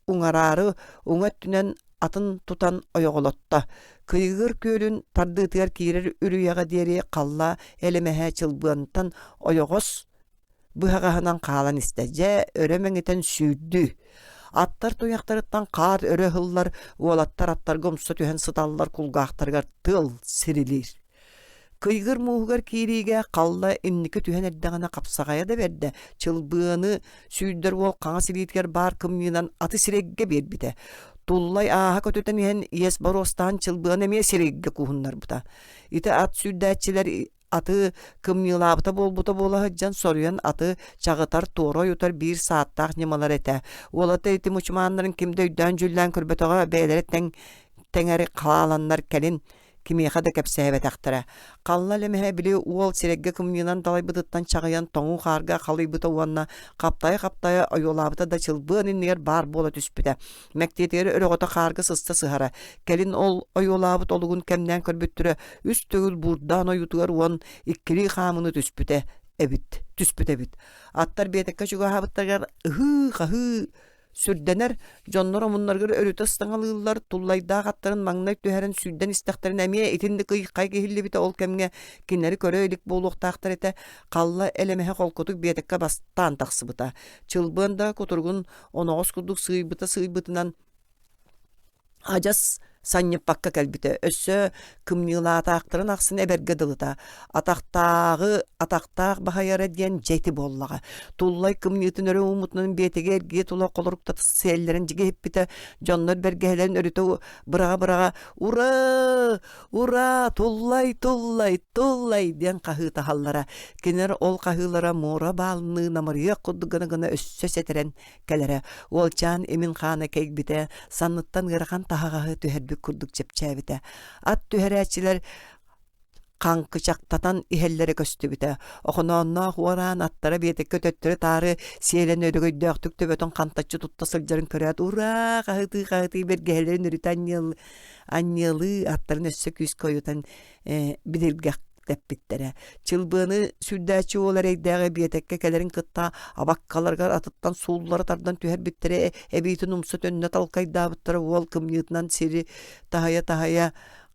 уҥараары уҥа өттүнэн атын тутан ойоҕолотто. Кыйыгыр күөлүн тардыытыгар киирэр үрүйэҕэ диэри халла элэмэһэ чылбыантан ойоҕос быһаҕаһынан хаалан истэ, дьэ өрө мэҥитэн сүүрдүү. Аттар туйахтарыттан хаар өрө ыһыллар, уолаттар аттарга умса түһэн сыталлар, кулгаахтарыгар тыал сирилиир. Кыйгыр мууһугар киириигэ халла инники түһэн эрдэҕинэ хапсаҕайа да бэрдэ, чылбыаны сүүрдэр уол хаҥас илиитигэр баар кымньыынан аты сирэйгэ биэрбитэ. Туллай ааһа көтүтэн иһэн иэс боруостаан чылбыаны эмиэ сирэйгэ кууһуннарбыта. Ити ат сүүрдээччилэр аты кымньыылаабыта буолбута буола сылдьан соруйан аты чаҕытар, туора ойутар биир сааттаах ньымалар этэ. Уолата ити мучумааннарын ким да өйдөөн-дьүллээн көрбөтөҕө, бэйэлэрэ тэҥ тэҥэри хааланнар кэлин кимиэхэ да кэпсээбэтэхтэрэ. Халла лэмэһэ били уол сирэйгэ кымньыынан далайбытыттан чаҕыйан тоҥуу хаарга халыйбыта уонна хаптайа-хаптайа ойуолаабыта да чылбыан иннигэр баар буола түспүтэ. Мэктиэтигэр өрөҕөтө хаарга сыста сыһара. Кэлин ол ойуолаабыт олугун кэмнээн көрбүттэрэ үс төгүл буурдаан ойуутугар уон иккилии хаамыны түспүтэ эбит түспүт эбит. Аттар биэтэккэ чугаһаабыттарыгар ыһыы-хаһыы сүрдэнэр, дьоннор омуннарыгар өрүтэ ыстаҥалыыллар, туллайдаах аттарын маҥнай түһэрэн сүүрдэн истэхтэринэ эмиэ итинник ый-хай иһиллибитэ ол кэмҥэ кинилэри көрө илик буолуохтаахтар этэ. Халла элэмэһэ холкутук биэтэккэ бастаан тахсыбыта. Чылбыан да кутуругун оноҕос курдук сыыйбыта сыыйбытынан адьас санньыппакка кэлбитэ. Өссө кымньыылаатаахтарын ахсын эбэргэ дылыта. Атахтааҕы атахтаах баһыйара диэн дьэ ити буоллаҕа. Туллай кымньыытын өрө ууммутунан биэтэги эргийэ тула холоруктата сиэллэрин дьигиһиппитэ. Дьоннор бэргэһэлэрин өрүтэ быраҕа-быраҕа «Ура! Ура! Туллай, туллай, туллай!» диэн хаһыытаһаллара. Кинилэр ол хаһыылара муора баалыныы намырыйыах курдук гына-гына өссө сэтэрэн кэлэрэ. Уолчаан имин хаана кэйбитэ, санныттан ыарахан таһаҕаһы түһэрбит курдук чэпчээбитэ. Ат түһэрээччилэр хаҥкычахтатан иһэллэрэ көстүбүтэ. Охоноонноох уораан аттара биэтэккэ төттөрү-таары сиэлэн өрөгөйдөөхтүк төбөтүн хантаччы тутта сылдьарын көрөөт, «Ураа!» хаһытыы-хаһытыы бэргэһэлэрин өрүтэ анньыалыы аттарын өссө күүскэ ойутан бидилгэхтэппиттэрэ. Чылбыаны сүрдээччи уол эрэйдээҕи биэтэккэ кэлэрин кытта абаккаларыгар атыттан сууллары тардан түһэрбиттэрэ, эбиитин умса төннө талкайдаабыттара уол кымньыытынан сири таһыйа-таһыйа.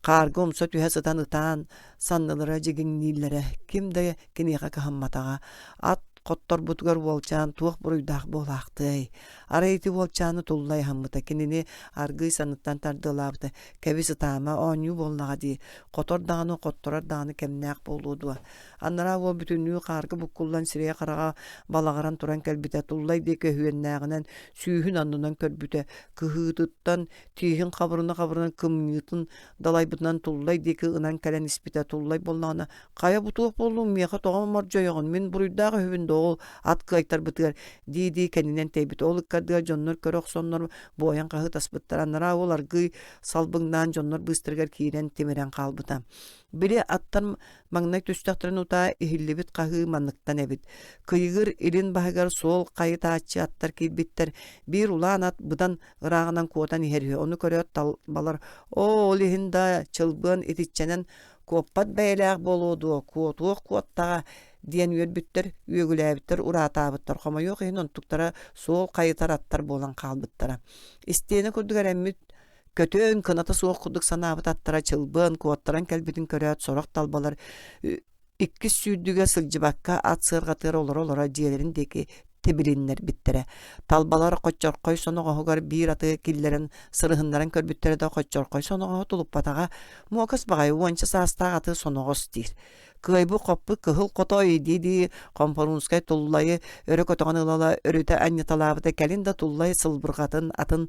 Хаарга умса түһэ сытан ытаан, саннылара дьигиҥнииллэрэ, ким да киниэхэ кыһамматаҕа. Ат хотторбутугар уолчаан туох буруйдаах буолаахтыай? Арай ити уолчааны туллай аһаммыта, кинини аргыый санныттан тардыалаабыта. Кэбис ытаама, оонньуу буоллаҕа дии, хотор даҕаны, хотторор даҕаны кэмнээх буолуо дуо? Анараа уол бүтүннүү хаарга буккуллан сирэйэ-хараҕа балаҕыран туран кэлбитэ, туллай диэки өһүөннээҕинэн сүүһүн аннынан көрбүтэ, кыһыытыттан тииһин хабырына-хабырына кымньыытын далайбытынан туллай диэки ынан кэлэн испитэ. Туллай буоллаҕына, «Хайа бу туох буоллуҥ, миэхэ тоҕо мордьойоҕун, мин буруйдаах үһүбүн да ол ат кыайтарбытыгар» дии-дии кэннинэн тэйбит. Ол ыккардыгар дьоннор көрө охсоннор буойан хаһыытаспыттар. Анараа уол аргыый салбыҥнаан дьоннор быыстарыгар киирэн тимирэн хаалбыта. Били аттан маҥнай түстэхтэрин утаа иһиллибит хаһыы манныктан эбит. Кыйыгыр илин баһыгар суол хайытааччы аттар киирбиттэр. Биир улаан ат быдан ырааҕынан куотан иһэр үһү. Ону көрөөт талбалар «Оо, ол иһин да чылбыан итиччэнэн куоппат бэйэлээх буолуо дуо, куотуох куоттаҕа» диэн үөрбүттэр, үөгүлээбиттэр, ураатаабыттар. Хомойуох иһин онтуктара суол хайытар аттар буолан хаалбыттара. Истиэнэ курдук эрэммит көтөөн кыната суох курдук санаабыт аттара чылбыан куоттаран кэлбитин көрөөт сорох талбалар иккис сүүрдүүгэ сылдьыбакка ат сыарҕатыгар олоро-олоро дьиэлэрин диэки тибилиннэрбиттэрэ. Талбалар хоччорхой соноҕоһугар биир аты киллэрэн сырыһыннаран көрбүттэрэ да хоччорхой соноҕоһу тулуппатаҕа муокас баҕайы уонча саастаах аты соноҕос диир. Кыайбыт-хоппут кыһыл хотой дии-дии Хомпоруунскай Туллайы өрө көтөҕөн ыла-ыла өрүтэ анньыталаабыта кэлин да Туллай сылбырҕатын атын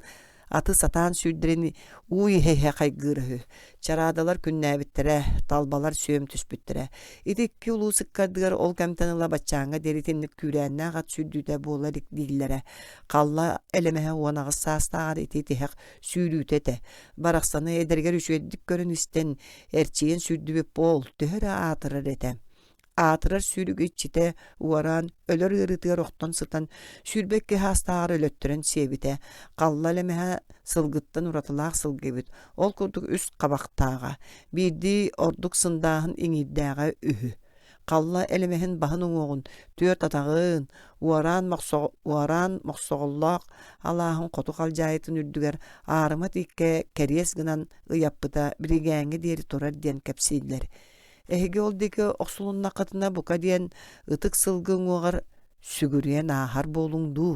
аты сатаан сүүрдэрин уу иһэ-иһэ хайгыыр үһү. Чараадалар күннээбиттэрэ, талбалар сүөм түспүттэрэ. Ити икки улуус ыккардыгар ол кэмтэн ыла баччааҥҥа диэри итинник күүрээннээх ат сүүрдүүтэ буола илик дииллэрэ. Халла элэмэһэ 18 саастааҕар ити тиһэх сүүрүүтэ этэ. Барахсаны эдэригэр үчүгэйдик көрөн-истэн, эрчийэн сүүрдүбүт буол, төһө эрэ аатырар этэ. Аатырар сүүрүк иччитэ уораан, өлөр ыарыытыгар охтон сытан, 22 саастааҕар өлөттөрөн сиэбитэ. Халла элэмэһэ сылгыттан уратылаах сылгы эбит. Ол курдук үс хабахтааҕа, биирдии ордук сындааһын иҥиирдээҕэ үһү. Халла элэмэһин баһын уҥуоҕун, түөрт атаҕын, уораан, уораан мохсоҕоллоох алааһын хоту халдьаайытын үрдүгэр аарыма тииккэ кэриэс гынан ыйаппыта биригээҥҥэ диэри турар диэн кэпсииллэр. Эһиги ол диэки охсулуннаххытына бука диэн ытык сылгы уҥуоҕар сүгүрүйэн ааһар буолуҥ дуу.